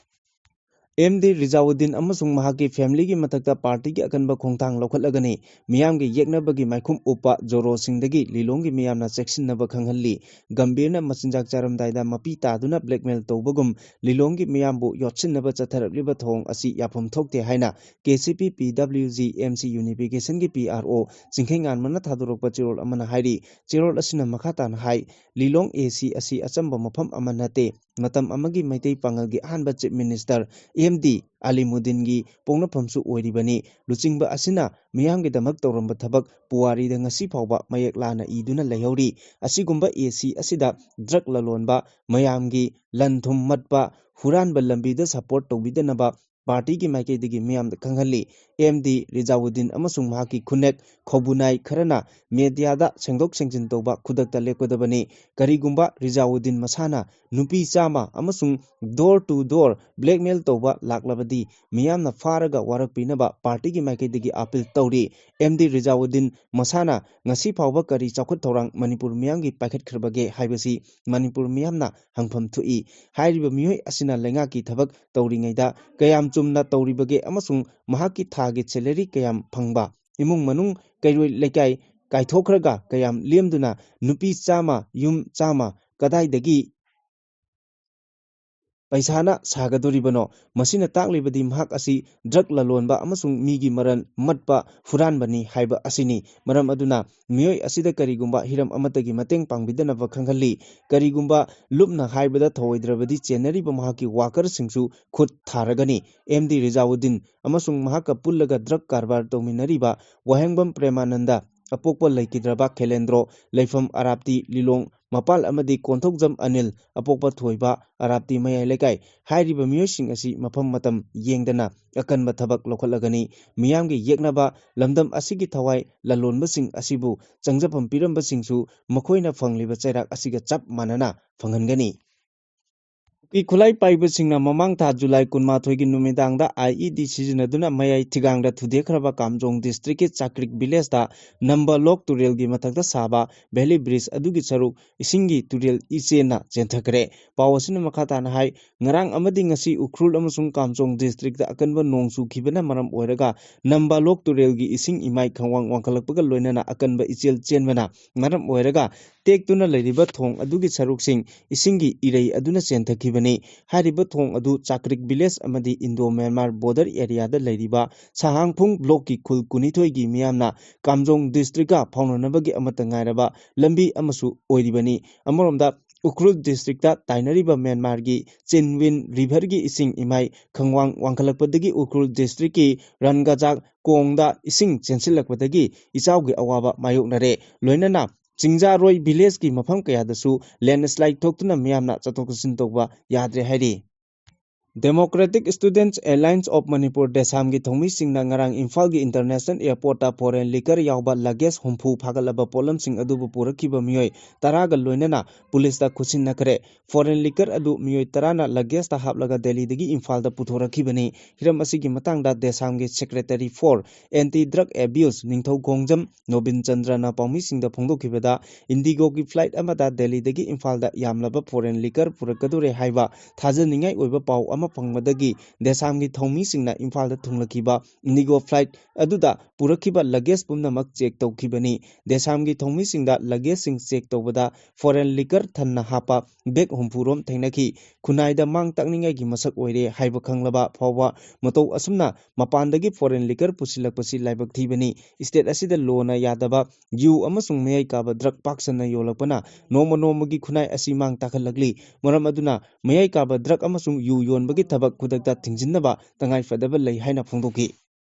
ꯑꯦꯝ ꯗꯤ ꯔꯤꯖꯥꯎꯗꯤꯟ ꯑꯃꯁꯨꯡ ꯃꯍꯥꯛꯀꯤ familyꯒꯤ ꯃꯊꯛꯇ partyꯒꯤ ꯑꯀꯟꯕ ꯈꯣꯡꯊꯥꯡ ꯂꯧꯈꯠꯂꯒꯅꯤ꯫ ꯃꯤꯌꯥꯝꯒꯤ ꯌꯦꯛꯅꯕꯒꯤ ꯃꯥꯏꯈꯨꯝ ꯎꯞꯄ ꯖꯣꯔꯣꯁꯤꯡꯗꯒꯤ ꯂꯤꯂꯣꯡꯒꯤ ꯃꯤꯌꯥꯝꯅ ꯆꯦꯛꯁꯤꯟꯅꯕ ꯈꯪꯍꯜꯂꯤ꯫ ꯒꯝꯚꯤꯔꯅ ꯃꯆꯤꯟꯖꯥꯛ ꯆꯥꯔꯝꯗꯥꯏꯗ ꯃꯄꯤ ꯇꯥꯗꯨꯅ blackmail ꯇꯧꯕꯒꯨꯝ ꯂꯤꯂꯣꯡꯒꯤ ꯃꯤꯌꯥꯝꯕꯨ ꯌꯣꯠꯁꯤꯟꯅꯕ ꯆꯠꯊꯔꯛꯂꯤꯕ ꯊꯧꯑꯣꯡ ꯑꯁꯤ ꯌꯥꯐꯝ ꯊꯣꯛꯇꯦ ꯍꯥꯏꯅ K C P P W G M C Unificationꯒꯤ P R O ꯆꯤꯡꯈꯩꯉꯥꯟꯕꯅ ꯊꯥꯗꯣꯔꯛꯄ ꯆꯦꯔꯣꯜ ꯑꯃꯅ ꯍꯥꯏꯔꯤ꯫ ꯆꯦꯔꯣꯜ ꯑꯁꯤꯅ ꯃꯈꯥ ꯇꯥꯅ ꯍꯥꯏ, ꯂꯤꯂꯣꯡ A C ꯑꯁꯤ ꯑꯆꯝꯕ ꯃꯐꯝ ꯑꯃ ꯅꯠꯇꯦ꯫ ꯃꯇꯝ ꯑꯃꯒꯤ ꯃꯩꯇꯩ ꯄꯥꯉꯜꯒꯤ ꯑꯍꯥꯟꯕ Chief Minister ꯑꯦꯝ ꯗꯤ ꯑꯂꯤꯃꯨꯗꯤꯟꯒꯤ ꯄꯣꯛꯅꯐꯝꯁꯨ ꯑꯣꯏꯔꯤꯕꯅꯤ꯫ ꯂꯨꯆꯤꯡꯕ ꯑꯁꯤꯅ ꯃꯤꯌꯥꯝꯒꯤꯗꯃꯛ ꯇꯧꯔꯝꯕ ꯊꯕꯛ ꯄꯨꯋꯥꯔꯤꯗ ꯉꯁꯤ ꯐꯥꯎꯕ ꯃꯌꯦꯛ ꯂꯥꯅ ꯏꯗꯨꯅ ꯂꯩꯍꯧꯔꯤ꯫ ꯑꯁꯤꯒꯨꯝꯕ A C ꯑꯁꯤꯗ drug ꯂꯂꯣꯟꯕ, ꯃꯌꯥꯝꯒꯤ ꯂꯟ ꯊꯨꯝ ꯃꯠꯄ, ꯍꯨꯔꯥꯟꯕ ꯂꯝꯕꯤꯗ support ꯇꯧꯕꯤꯗꯅꯕ partyꯒꯤ ꯃꯥꯏꯀꯩꯗꯒꯤ ꯃꯤꯌꯥꯝꯗ ꯈꯪꯍꯜꯂꯤ꯫ ꯑꯦꯝ ꯗꯤ ꯔꯤꯖꯥꯎꯗꯤꯟ ꯑꯃꯁꯨꯡ ꯃꯍꯥꯛꯀꯤ ꯈꯨꯟꯅꯦꯛ ꯈꯧꯕꯨꯅꯥꯏ ꯈꯔꯅ mediaꯗ ꯁꯦꯡꯗꯣꯛ ꯁꯦꯡꯖꯤꯟ ꯇꯧꯕ ꯈꯨꯗꯛꯇ ꯂꯦꯞꯀꯗꯕꯅꯤ꯫ ꯀꯔꯤꯒꯨꯝꯕ ꯔꯤꯖꯥꯎꯗꯤꯟ ꯃꯁꯥꯅ ꯅꯨꯄꯤ ꯆꯥꯝꯃ ꯑꯃꯁꯨꯡ door to door blackmail ꯇꯧꯕ ꯂꯥꯛꯂꯕꯗꯤ ꯃꯤꯌꯥꯝꯅ ꯐꯥꯔꯒ ꯋꯥꯔꯛꯄꯤꯅꯕ partyꯒꯤ ꯃꯥꯏꯀꯩꯗꯒꯤ appeal ꯇꯧꯔꯤ꯫ ꯑꯦꯝ ꯗꯤ ꯔꯤꯖꯥꯎꯗꯤꯟ ꯃꯁꯥꯅ ꯉꯁꯤ ꯐꯥꯎꯕ ꯀꯔꯤ ꯆꯥꯎꯈꯠ ꯊꯧꯔꯥꯡ ꯃꯅꯤꯄꯨꯔ ꯃꯤꯌꯥꯝꯒꯤ ꯄꯥꯏꯈꯠꯈ꯭ꯔꯕꯒꯦ ꯍꯥꯏꯕꯁꯤ ꯃꯅꯤꯄꯨꯔ ꯃꯤꯌꯥꯝꯅ ꯍꯪꯐꯝ ꯊꯣꯛꯏ꯫ ꯍꯥꯏꯔꯤꯕ ꯃꯤꯑꯣꯏ ꯑꯁꯤꯅ ꯂꯩꯉꯥꯛꯀꯤ ꯊꯕꯛ ꯇꯧꯔꯤꯉꯩꯗ ꯀꯌꯥꯝ ꯆꯨꯝꯅ ꯇꯧꯔꯤꯕꯒꯦ ꯑꯃꯁꯨꯡ ꯃꯍꯥꯛꯀꯤ ꯊꯥꯒꯤ salary ꯀꯌꯥꯝ ꯐꯪꯕ, ꯏꯃꯨꯡ ꯃꯅꯨꯡ ꯀꯩꯔꯣꯏ ꯂꯩꯀꯥꯏ ꯀꯥꯏꯊꯣꯛꯈ꯭ꯔꯒ ꯀꯌꯥꯝ ꯂꯦꯝꯗꯨꯅ ꯅꯨꯄꯤ ꯆꯥꯝꯃ, ꯌꯨꯝ ꯆꯥꯝꯃ ꯀꯗꯥꯏꯗꯒꯤ ꯄꯩꯁꯥꯅ ꯁꯥꯒꯗꯣꯔꯤꯕꯅꯣ? ꯃꯁꯤꯅ ꯇꯥꯛꯂꯤꯕꯗꯤ ꯃꯍꯥꯛ ꯑꯁꯤ drug ꯂꯂꯣꯟꯕ ꯑꯃꯁꯨꯡ ꯃꯤꯒꯤ ꯃꯔꯜ ꯃꯠꯄ ꯍꯨꯔꯥꯟꯕꯅꯤ ꯍꯥꯏꯕ ꯑꯁꯤꯅꯤ꯫ ꯃꯔꯝ ꯑꯗꯨꯅ ꯃꯤꯑꯣꯏ ꯑꯁꯤꯗ ꯀꯔꯤꯒꯨꯝꯕ ꯍꯤꯔꯝ ꯑꯃꯠꯇꯒꯤ ꯃꯇꯦꯡ ꯄꯥꯡꯕꯤꯗꯅꯕ ꯈꯪꯍꯜꯂꯤ꯫ ꯀꯔꯤꯒꯨꯝꯕ ꯂꯨꯞꯅ ꯍꯥꯏꯕꯗ ꯊꯧꯑꯣꯏꯗ꯭ꯔꯕꯗꯤ ꯆꯦꯟꯅꯔꯤꯕ ꯃꯍꯥꯛꯀꯤ workerꯁꯤꯡꯁꯨ ꯈꯨꯠ ꯊꯥꯔꯒꯅꯤ꯫ ꯑꯦꯝ ꯗꯤ ꯔꯤꯖꯥꯎꯗꯤꯟ ꯑꯃꯁꯨꯡ ꯃꯍꯥꯛꯀ ꯄꯨꯜꯂꯒ drug ꯀꯔꯕꯥꯔ ꯇꯧꯃꯤꯟꯅꯔꯤꯕ ꯋꯥꯍꯦꯡꯕꯝ ꯄ꯭ꯔꯦꯃꯥꯅꯟꯗ, ꯑꯄꯣꯛꯄ ꯂꯩꯈꯤꯗ꯭ꯔꯕ ꯈꯦꯂꯦꯟꯗ꯭ꯔꯣ, ꯂꯩꯐꯝ ꯑꯔꯥꯞꯇꯤ ꯂꯤꯂꯣꯡ ꯃꯄꯥꯜ ꯑꯃꯗꯤ ꯀꯣꯟꯊꯧꯖꯝ ꯑꯅꯤꯜ, ꯑꯄꯣꯛꯄ ꯊꯣꯏꯕ, ꯑꯔꯥꯞꯇꯤ ꯃꯌꯥꯏ ꯂꯩꯀꯥꯏ꯫ ꯍꯥꯏꯔꯤꯕ ꯃꯤꯑꯣꯏꯁꯤꯡ ꯑꯁꯤ ꯃꯐꯝ ꯃꯇꯝ ꯌꯦꯡꯗꯅ ꯑꯀꯟꯕ ꯊꯕꯛ ꯂꯧꯈꯠꯂꯒꯅꯤ꯫ ꯃꯤꯌꯥꯝꯒꯤ ꯌꯦꯛꯅꯕ ꯂꯝꯗꯝ ꯑꯁꯤꯒꯤ ꯊꯋꯥꯏ ꯂꯂꯣꯟꯕꯁꯤꯡ ꯑꯁꯤꯕꯨ ꯆꯪꯖꯐꯝ ꯄꯤꯔꯝꯕꯁꯤꯡꯁꯨ ꯃꯈꯣꯏꯅ ꯐꯪꯂꯤꯕ ꯆꯩꯔꯥꯛ ꯑꯁꯤꯒ ꯆꯞ ꯃꯥꯟꯅꯅ ꯐꯪꯍꯟꯒꯅꯤ꯫ ꯀꯨꯀꯤ ꯈꯨꯠꯂꯥꯏ ꯄꯥꯏꯕꯁꯤꯡꯅ ꯃꯃꯥꯡ ꯊꯥ ꯖꯨꯂꯥꯏ ꯀꯨꯟꯃꯥꯊꯣꯏꯒꯤ ꯅꯨꯃꯤꯗꯥꯡꯗ IED ꯁꯤꯖꯤꯟꯅꯗꯨꯅ ꯃꯌꯥꯏ ꯊꯤꯒꯥꯡꯗ ꯊꯨꯗꯦꯛꯈ꯭ꯔꯕ ꯀꯥꯝꯖꯣꯡ district ꯀꯤ ꯆꯥꯀ꯭ꯔꯤꯛ village ꯇ ꯅꯝꯕ ꯂꯣꯛ ꯇꯨꯔꯦꯜꯒꯤ ꯃꯊꯛꯇ ꯁꯥꯕ valley bridge ꯑꯗꯨꯒꯤ ꯁꯔꯨꯛ ꯏꯁꯤꯡꯒꯤ ꯇꯨꯔꯦꯜ ꯏꯆꯦꯜꯅ ꯆꯦꯟꯊꯈ꯭ꯔꯦ꯫ ꯄꯥꯎ ꯑꯁꯤꯅ ꯃꯈꯥ ꯇꯥꯅ ꯍꯥꯏ, ꯉꯔꯥꯡ ꯑꯃꯗꯤ ꯉꯁꯤ ꯎꯈ꯭ꯔꯨꯜ ꯑꯃꯁꯨꯡ ꯀꯥꯝꯖꯣꯡ district ꯇ ꯑꯀꯟꯕ ꯅꯣꯡ ꯆꯨꯈꯤꯕꯅ ꯃꯔꯝ ꯑꯣꯏꯔꯒ ꯅꯝꯕ ꯂꯣꯛ ꯇꯨꯔꯦꯜꯒꯤ ꯏꯁꯤꯡ ꯏꯃꯥꯏ ꯈꯪꯋꯥꯡ ꯋꯥꯡꯈꯠꯂꯛꯄꯒ ꯂꯣꯏꯅꯅ ꯑꯀꯟꯕ ꯏꯆꯦꯜ ꯆꯦꯟꯕꯅ ꯃꯔꯝ ꯑꯣꯏꯔꯒ ꯇꯦꯛꯇꯨꯅ ꯂꯩꯔꯤꯕ ꯊꯣꯡ ꯑꯗꯨꯒꯤ ꯁꯔꯨꯛꯁꯤꯡ ꯏꯁꯤꯡꯒꯤ ꯏꯔꯩ ꯑꯗꯨꯅ ꯆꯦꯟꯊꯈꯤꯕꯅꯤ꯫ ꯍꯥꯏꯔꯤꯕ ꯊꯣꯡ ꯑꯗꯨ ꯆꯥꯀ꯭ꯔꯤꯛ village ꯑꯃꯗꯤ Indo Myanmar border area ꯗ ꯂꯩꯔꯤꯕ ꯁꯍꯥꯡꯐꯨꯡ block ꯀꯤ ꯈꯨꯜ ꯀꯨꯟꯅꯤꯊꯣꯏꯒꯤ ꯃꯤꯌꯥꯝꯅ ꯀꯥꯝꯖꯣꯡ district ꯀ ꯐꯥꯎꯅꯅꯕꯒꯤ ꯑꯃꯠꯇ ꯉꯥꯏꯔꯕ ꯂꯝꯕꯤ ꯑꯃꯁꯨ ꯑꯣꯏꯔꯤꯕꯅꯤ꯫ ꯑꯃꯔꯣꯝꯗ ꯎꯈ꯭ꯔꯨꯜ district ꯇ ꯇꯥꯏꯅꯔꯤꯕ ꯃ꯭ꯌꯥꯟꯃꯥꯔꯒꯤ ꯆꯤꯟꯋꯤꯟ river ꯒꯤ ꯏꯁꯤꯡ ꯏꯃꯥꯏ ꯈꯪꯋꯥꯡ ꯋꯥꯡꯈꯠꯂꯛꯄꯗꯒꯤ ꯎꯈ꯭ꯔꯨꯜ district ꯀꯤ ꯔꯟꯒꯖꯥꯛ ꯀꯣꯡꯗ ꯏꯁꯤꯡ ꯆꯦꯟꯁꯤꯜꯂꯛꯄꯗꯒꯤ ꯏꯆꯥꯎꯒꯤ ꯑꯋꯥꯕ ꯃꯥꯌꯣꯛꯅꯔꯦ꯫ ꯂꯣꯏꯅꯅ ꯆꯤꯡꯖꯥꯔꯣꯏ village ꯀꯤ ꯃꯐꯝ ꯀꯌꯥꯗꯁꯨ landslide ꯊꯣꯛꯇꯨꯅ ꯃꯤꯌꯥꯝꯅ ꯆꯠꯊꯣꯛ ꯆꯠꯁꯤꯟ ꯇꯧꯕ ꯌꯥꯗ꯭ꯔꯦ ꯍꯥꯏꯔꯤ꯫ Democratic Students Alliance of Manipur, ꯗꯦꯁꯥꯝꯒꯤ ꯊꯧꯃꯤꯁꯤꯡꯅ ꯉꯔꯥꯡ ꯏꯝꯐꯥꯜꯒꯤ international airport ꯇ foreign liquor ꯌꯥꯎꯕ luggage ꯍꯨꯝꯐꯨ ꯐꯥꯒꯠꯂꯕ ꯄꯣꯠꯂꯝꯁꯤꯡ ꯑꯗꯨꯕꯨ ꯄꯨꯔꯛꯈꯤꯕ ꯃꯤꯑꯣꯏ ꯇꯔꯥꯒ ꯂꯣꯏꯅꯅ ꯄꯨꯂꯤꯁꯇ ꯈꯨꯠꯁꯤꯟꯅꯈ꯭ꯔꯦ꯫ Foreign liquor ꯑꯗꯨ ꯃꯤꯑꯣꯏ ꯇꯔꯥꯅ luggage ꯇ ꯍꯥꯞꯂꯒ ꯗꯦꯜꯂꯤꯗꯒꯤ ꯏꯝꯐꯥꯜꯗ ꯄꯨꯊꯣꯔꯛꯈꯤꯕꯅꯤ꯫ ꯍꯤꯔꯝ ꯑꯁꯤꯒꯤ ꯃꯇꯥꯡꯗ ꯗꯦꯁꯥꯝꯒꯤ secretary for anti drug abuse ꯅꯤꯡꯊꯧ ꯈꯣꯡꯖꯝ ꯅꯣꯕꯤꯟ ꯆꯟꯗ꯭ꯔꯅ ꯄꯥꯎꯃꯤꯁꯤꯡꯗ ꯐꯣꯡꯗꯣꯛꯈꯤꯕꯗ, IndiGo ꯒꯤ flight ꯑꯃꯗ ꯗꯦꯜꯂꯤꯗꯒꯤ ꯏꯝꯐꯥꯜꯗ ꯌꯥꯝꯂꯕ foreign liquor ꯄꯨꯔꯛꯀꯗꯣꯔꯦ ꯍꯥꯏꯕ ꯊꯥꯖꯅꯤꯡꯉꯥꯏ ꯑꯣꯏꯕ ꯄꯥꯎ ꯑꯃ ꯐꯪꯕꯗꯒꯤ ꯗꯦꯁꯥꯝꯒꯤ ꯊꯧꯃꯤꯁꯤꯡꯅ ꯏꯝꯐꯥꯜꯗ ꯊꯨꯡꯂꯛꯈꯤꯕ IndiGo flight ꯑꯗꯨꯗ ꯄꯨꯔꯛꯈꯤꯕ luggage ꯄꯨꯝꯅꯃꯛ check ꯇꯧꯈꯤꯕꯅꯤ꯫ ꯗꯦꯁꯥꯝꯒꯤ ꯊꯧꯃꯤꯁꯤꯡꯗ luggage ꯁꯤꯡ check ꯇꯧꯕꯗ foreign liquor ꯊꯟꯅ ꯍꯥꯞꯄ bag ꯍꯨꯝꯐꯨ ꯔꯣꯝ ꯊꯦꯡꯅꯈꯤ꯫ ꯈꯨꯟꯅꯥꯏꯗ ꯃꯥꯡ ꯇꯥꯛꯅꯤꯡꯉꯥꯏꯒꯤ ꯃꯁꯛ ꯑꯣꯏꯔꯦ ꯍꯥꯏꯕ ꯈꯪꯂꯕ ꯐꯥꯎꯕ ꯃꯇꯧ ꯑꯁꯨꯝꯅ ꯃꯄꯥꯟꯗꯒꯤ foreign liquor ꯄꯨꯁꯤꯜꯂꯛꯄꯁꯤ ꯂꯥꯏꯕꯛ ꯊꯤꯕꯅꯤ꯫ State ꯑꯁꯤꯗ ꯂꯣꯅ ꯌꯥꯗꯕ ꯌꯨ ꯑꯃꯁꯨꯡ ꯃꯌꯥꯏ ꯀꯥꯕ drug ꯄꯥꯛ ꯁꯟꯅ ꯌꯣꯜꯂꯛꯄꯅ ꯅꯣꯡꯃ ꯅꯣꯡꯃꯒꯤ ꯈꯨꯟꯅꯥꯏ ꯑꯁꯤ ꯃꯥꯡ ꯇꯥꯛꯍꯜꯂꯛꯂꯤ꯫ ꯃꯔꯝ ꯑꯗꯨꯅ ꯃꯌꯥꯏ ꯀꯥꯕ drug ꯑꯃꯁꯨꯡ ꯌꯨ ꯌꯣꯟꯕꯒꯤ ꯊꯕꯛ ꯈꯨꯗꯛꯇ ꯊꯤꯡꯖꯤꯟꯅꯕ ꯇꯉꯥꯏ ꯐꯗꯕ ꯂꯩ ꯍꯥꯏꯅ ꯐꯣꯡꯗꯣꯛꯈꯤ꯫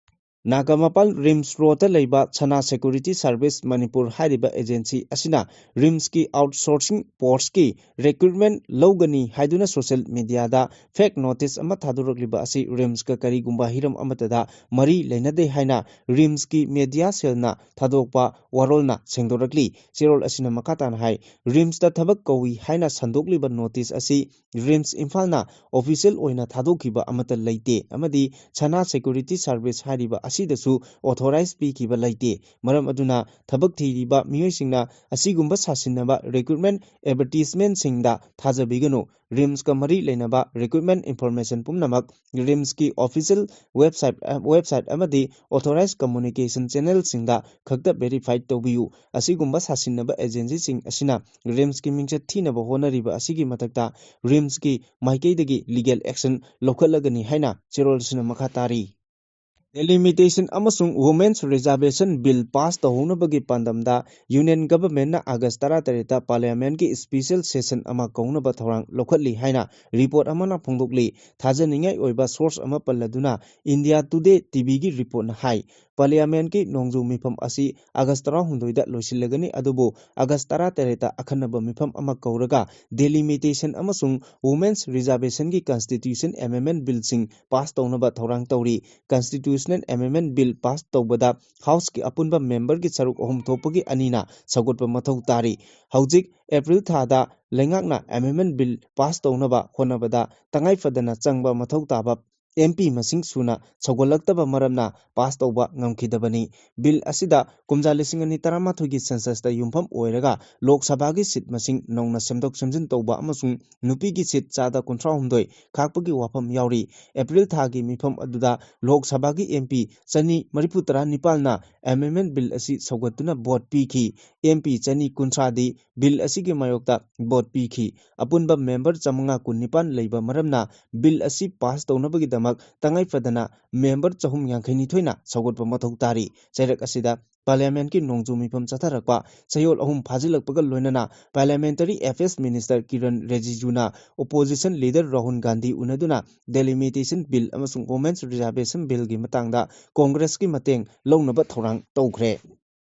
ꯅꯥꯒꯥꯃꯄꯥꯜ ꯔꯤꯝꯁ ꯔꯣꯗꯇ ꯂꯩꯕ ꯁꯅꯥ ꯁꯦꯀ꯭ꯌꯨꯔꯤꯇꯤ ꯁꯥꯔꯚꯤꯁ ꯃꯅꯤꯄꯨꯔ ꯍꯥꯏꯔꯤꯕ ꯑꯦꯖꯦꯟꯁꯤ ꯑꯁꯤꯅ ꯔꯤꯝꯁꯀꯤ ꯑꯥꯎꯠꯁꯣꯔꯁꯤꯡ ꯄꯣꯁꯀꯤ ꯔꯤꯀ꯭ꯔꯨꯠꯃꯦꯟ ꯂꯧꯒꯅꯤ ꯍꯥꯏꯗꯨꯅ ꯁꯣꯁꯤꯌꯦꯜ ꯃꯤꯗꯤꯌꯥꯗ ꯐꯦꯛ ꯅꯣꯇꯤꯁ ꯑꯃ ꯊꯥꯗꯣꯔꯛꯂꯤꯕ ꯑꯁꯤ ꯔꯤꯝꯁꯀ ꯀꯔꯤꯒꯨꯝꯕ ꯍꯤꯔꯝ ꯑꯃꯠꯇꯗ ꯃꯔꯤ ꯂꯩꯅꯗꯦ ꯍꯥꯏꯅ ꯔꯤꯝꯁꯀꯤ ꯃꯤꯗꯤꯌꯥ ꯁꯦꯜꯅ ꯊꯥꯗꯣꯛꯄ ꯋꯥꯔꯣꯜꯅ ꯁꯦꯡꯗꯣꯔꯛꯂꯤ꯫ ꯆꯦꯔꯣꯜ ꯑꯁꯤꯅ ꯃꯈꯥ ꯇꯥꯅ ꯍꯥꯏ, ꯔꯤꯝꯁꯇ ꯊꯕꯛ ꯀꯧꯏ ꯍꯥꯏꯅ ꯁꯟꯗꯣꯛꯂꯤꯕ ꯅꯣꯇꯤꯁ ꯑꯁꯤ ꯔꯤꯝꯁ ꯏꯝꯐꯥꯜꯅ ꯑꯣꯐꯤꯁꯤꯌꯦꯜ ꯑꯣꯏꯅ ꯊꯥꯗꯣꯛꯈꯤꯕ ꯑꯃꯠꯇ ꯂꯩꯇꯦ ꯑꯃꯗꯤ ꯁꯅꯥ ꯁꯦꯀ꯭ꯌꯨꯔꯤꯇꯤ ꯁꯥꯔꯚꯤꯁ ꯍꯥꯏꯔꯤꯕ ꯑꯁꯤꯗꯁꯨ ꯑꯣꯊꯣꯔꯥꯏꯖ ꯄꯤꯈꯤꯕ ꯂꯩꯇꯦ꯫ ꯃꯔꯝ ꯑꯗꯨꯅ ꯊꯕꯛ ꯊꯤꯔꯤꯕ ꯃꯤꯑꯣꯏꯁꯤꯡꯅ ꯑꯁꯤꯒꯨꯝꯕ ꯁꯥꯁꯤꯟꯅꯕ ꯔꯤꯀ꯭ꯔꯨꯠꯃꯦꯟ ꯑꯦꯗꯚꯔꯇꯤꯖꯃꯦꯟꯁꯤꯡꯗ ꯊꯥꯖꯕꯤꯒꯅꯨ꯫ ꯔꯤꯝꯁꯀ ꯃꯔꯤ ꯂꯩꯅꯕ ꯔꯤꯀ꯭ꯔꯨꯠꯃꯦꯟ ꯏꯟꯐꯣꯔꯃꯦꯁꯟ ꯄꯨꯝꯅꯃꯛ ꯔꯤꯝꯁꯀꯤ ꯑꯣꯐꯤꯁꯤꯌꯦꯜ ꯋꯦꯕꯁꯥꯏꯠ, ꯋꯦꯕꯁꯥꯏꯠ ꯑꯃꯗꯤ ꯑꯣꯊꯣꯔꯥꯏꯖ ꯀꯝꯃꯨꯅꯤꯀꯦꯁꯟ ꯆꯦꯅꯦꯜꯁꯤꯡꯗ ꯈꯛꯇ ꯚꯦꯔꯤꯐꯥꯏ ꯇꯧꯕꯤꯌꯨ꯫ ꯑꯁꯤꯒꯨꯝꯕ ꯁꯥꯁꯤꯟꯅꯕ ꯑꯦꯖꯦꯟꯁꯤꯁꯤꯡ ꯑꯁꯤꯅ ꯔꯤꯝꯁꯀꯤ ꯃꯤꯡꯆꯠ ꯊꯤꯅꯕ ꯍꯣꯠꯅꯔꯤꯕ ꯑꯁꯤꯒꯤ ꯃꯊꯛꯇ ꯔꯤꯝꯁꯀꯤ ꯃꯥꯏꯀꯩꯗꯒꯤ ꯂꯤꯒꯦꯜ ꯑꯦꯛꯁꯟ ꯂꯧꯈꯠꯂꯒꯅꯤ ꯍꯥꯏꯅ ꯆꯦꯔꯣꯜ ꯑꯁꯤꯅ ꯃꯈꯥ ꯇꯥꯔꯤ꯫ ꯗꯦꯂꯤꯃꯤꯇꯦꯁꯟ ꯑꯃꯁꯨꯡ ꯋꯨꯃꯦꯟꯁ ꯔꯤꯖꯥꯔꯕꯦꯁꯟ ꯕꯤꯜ ꯄꯥꯁ ꯇꯧꯍꯧꯅꯕꯒꯤ ꯄꯥꯟꯗꯝꯗ ꯌꯨꯅꯤꯌꯟ ꯒꯚꯔꯟꯃꯦꯟꯠꯅ ꯑꯥꯒꯁ ꯇꯔꯥꯇꯔꯦꯠꯇ ꯄꯥꯔꯂꯤꯌꯥꯃꯦꯟꯠꯀꯤ ꯁ꯭ꯄꯤꯁꯦꯜ ꯁꯦꯁꯟ ꯑꯃ ꯀꯧꯅꯕ ꯊꯧꯔꯥꯡ ꯂꯧꯈꯠꯂꯤ ꯍꯥꯏꯅ ꯔꯤꯄꯣꯔꯠ ꯑꯃꯅ ꯐꯣꯡꯗꯣꯛꯂꯤ꯫ ꯊꯥꯖꯅꯤꯡꯉꯥꯏ ꯑꯣꯏꯕ ꯁꯣꯔꯁ ꯑꯃ ꯄꯜꯂꯗꯨꯅ ꯏꯟꯗꯤꯌꯥ ꯇꯨꯗꯦ ꯇꯤꯚꯤꯒꯤ ꯔꯤꯄꯣꯔꯠꯅ ꯍꯥꯏ, ꯄꯥꯔꯂꯤꯌꯥꯃꯦꯟꯠꯀꯤ ꯅꯣꯡꯖꯨ ꯃꯤꯐꯝ ꯑꯁꯤ ꯑꯥꯒꯁ ꯇꯔꯥꯍꯨꯝꯗꯣꯏꯗ ꯂꯣꯏꯁꯤꯜꯂꯒꯅꯤ, ꯑꯗꯨꯕꯨ ꯑꯥꯒꯁ ꯇꯔꯥꯇꯔꯦꯠꯇ ꯑꯈꯟꯅꯕ ꯃꯤꯐꯝ ꯑꯃ ꯀꯧꯔꯒ ꯗꯦꯂꯤꯃꯤꯇꯦꯁꯟ ꯑꯃꯁꯨꯡ ꯋꯨꯃꯦꯟꯁ ꯔꯤꯖꯥꯔꯕꯦꯁꯟꯒꯤ ꯀꯟꯁꯇꯤꯇ꯭ꯌꯨꯁꯟ ꯑꯦꯃꯦꯟꯗꯃꯦꯟꯠ ꯕꯤꯜꯁꯤꯡ ꯄꯥꯁ ꯇꯧꯅꯕ ꯊꯧꯔꯥꯡ ꯇꯧꯔꯤ꯫ ꯀꯟꯁꯇꯤꯇ꯭ꯌꯨꯁꯅꯦꯜ ꯑꯦꯃꯦꯟꯗꯃꯦꯟꯠ ꯕꯤꯜ ꯄꯥꯁ ꯇꯧꯕꯗ ꯍꯥꯎꯁꯀꯤ ꯑꯄꯨꯟꯕ ꯃꯦꯝꯕꯔꯒꯤ ꯁꯔꯨꯛ ꯑꯍꯨꯝ ꯊꯣꯛꯄꯒꯤ ꯑꯅꯤꯅ ꯁꯧꯒꯠꯄ ꯃꯊꯧ ꯇꯥꯔꯤ꯫ ꯍꯧꯖꯤꯛ ꯑꯦꯄ꯭ꯔꯤꯜ ꯊꯥꯗ ꯂꯩꯉꯥꯛꯅ ꯑꯦꯃꯦꯟꯗꯃꯦꯟꯠ ꯕꯤꯜ ꯄꯥꯁ ꯇꯧꯅꯕ ꯍꯣꯠꯅꯕꯗ ꯇꯉꯥꯏ ꯐꯗꯅ ꯆꯪꯕ ꯃꯊꯧ ꯇꯥꯕ ꯑꯦꯝ ꯄꯤ ꯃꯁꯤꯡ ꯁꯨꯅ ꯁꯧꯒꯠꯂꯛꯇꯕ ꯃꯔꯝꯅ ꯄꯥꯁ ꯇꯧꯕ ꯉꯝꯈꯤꯗꯕꯅꯤ꯫ ꯕꯤꯜ ꯑꯁꯤꯗ ꯀꯨꯝꯖꯥ ꯂꯤꯁꯤꯡ ꯑꯅꯤ ꯇꯔꯥꯃꯥꯊꯣꯏꯒꯤ ꯁꯦꯟꯁꯁꯇ ꯌꯨꯝꯐꯝ ꯑꯣꯏꯔꯒ ꯂꯣꯛ ꯁꯚꯥꯒꯤ ꯁꯤꯠ ꯃꯁꯤꯡ ꯅꯧꯅ ꯁꯦꯝꯗꯣꯛ ꯁꯦꯝꯖꯤꯟ ꯇꯧꯕ ꯑꯃꯁꯨꯡ ꯅꯨꯄꯤꯒꯤ ꯁꯤꯠ ꯆꯥꯗ ꯀꯨꯟꯊ꯭ꯔꯥꯍꯨꯝꯗꯣꯏ ꯈꯥꯛꯄꯒꯤ ꯋꯥꯐꯝ ꯌꯥꯎꯔꯤ꯫ ꯑꯦꯄ꯭ꯔꯤꯜ ꯊꯥꯒꯤ ꯃꯤꯐꯝ ꯑꯗꯨꯗ ꯂꯣꯛ ꯁꯚꯥꯒꯤ ꯑꯦꯝ ꯄꯤ ꯆꯅꯤ ꯃꯔꯤꯐꯨ ꯇꯔꯥ ꯅꯤꯄꯥꯜꯅ ꯑꯦꯃꯦꯟꯗꯃꯦꯟꯠ ꯕꯤꯜ ꯑꯁꯤ ꯁꯧꯒꯠꯇꯨꯅ ꯚꯣꯠ ꯄꯤꯈꯤ꯫ ꯑꯦꯝ ꯄꯤ ꯆꯅꯤ ꯀꯨꯟꯊ꯭ꯔꯥꯗꯤ ꯕꯤꯜ ꯑꯁꯤꯒꯤ ꯃꯥꯌꯣꯛꯇ ꯚꯣꯠ ꯄꯤꯈꯤ꯫ ꯑꯄꯨꯟꯕ ꯃꯦꯝꯕꯔ ꯆꯥꯃꯉꯥ ꯀꯨꯟꯅꯤꯄꯥꯜ ꯂꯩꯕ ꯃꯔꯝꯅ ꯕꯤꯜ ꯑꯁꯤ ꯄꯥꯁ ꯇꯧꯅꯕꯒꯤꯗꯃꯛ ꯇꯉꯥꯏ ꯐꯗꯅ ꯃꯦꯝꯕꯔ ꯆꯍꯨꯝ ꯌꯥꯡꯈꯩ ꯅꯤꯊꯣꯏꯅ ꯁꯧꯒꯠꯄ ꯃꯊꯧ ꯇꯥꯔꯤ꯫ ꯆꯩꯔꯛ ꯑꯁꯤꯗ ꯄꯥꯔꯂꯤꯌꯥꯃꯦꯟꯠꯀꯤ ꯅꯣꯡꯖꯨ ꯃꯤꯐꯝ ꯆꯠꯊꯔꯛꯄ ꯆꯌꯣꯜ ꯑꯍꯨꯝ ꯐꯥꯖꯤꯜꯂꯛꯄꯒ ꯂꯣꯏꯅꯅ ꯄꯥꯔꯂꯤꯌꯥꯃꯦꯟꯇꯔꯤ ꯑꯦꯐꯤꯌꯔꯁ ꯃꯤꯅꯤꯁꯇꯔ ꯀꯤꯔꯟ ꯔꯤꯖꯤꯖꯨꯅ ꯑꯣꯄꯣꯖꯤꯁꯟ ꯂꯤꯗꯔ ꯔꯥꯍꯨꯜ ꯒꯥꯟꯙꯤ ꯎꯅꯗꯨꯅ ꯗꯦꯂꯤꯃꯤꯇꯦꯁꯟ ꯕꯤꯜ ꯑꯃꯁꯨꯡ ꯋꯨꯃꯦꯟꯁ ꯔꯤꯖꯥꯔꯕꯦꯁꯟ ꯕꯤꯜꯒꯤ ꯃꯇꯥꯡꯗ ꯀꯣꯡꯒ꯭ꯔꯦꯁꯀꯤ ꯃꯇꯦꯡ ꯂꯧꯅꯕ ꯊꯧꯔꯥꯡ ꯇꯧꯈ꯭ꯔꯦ꯫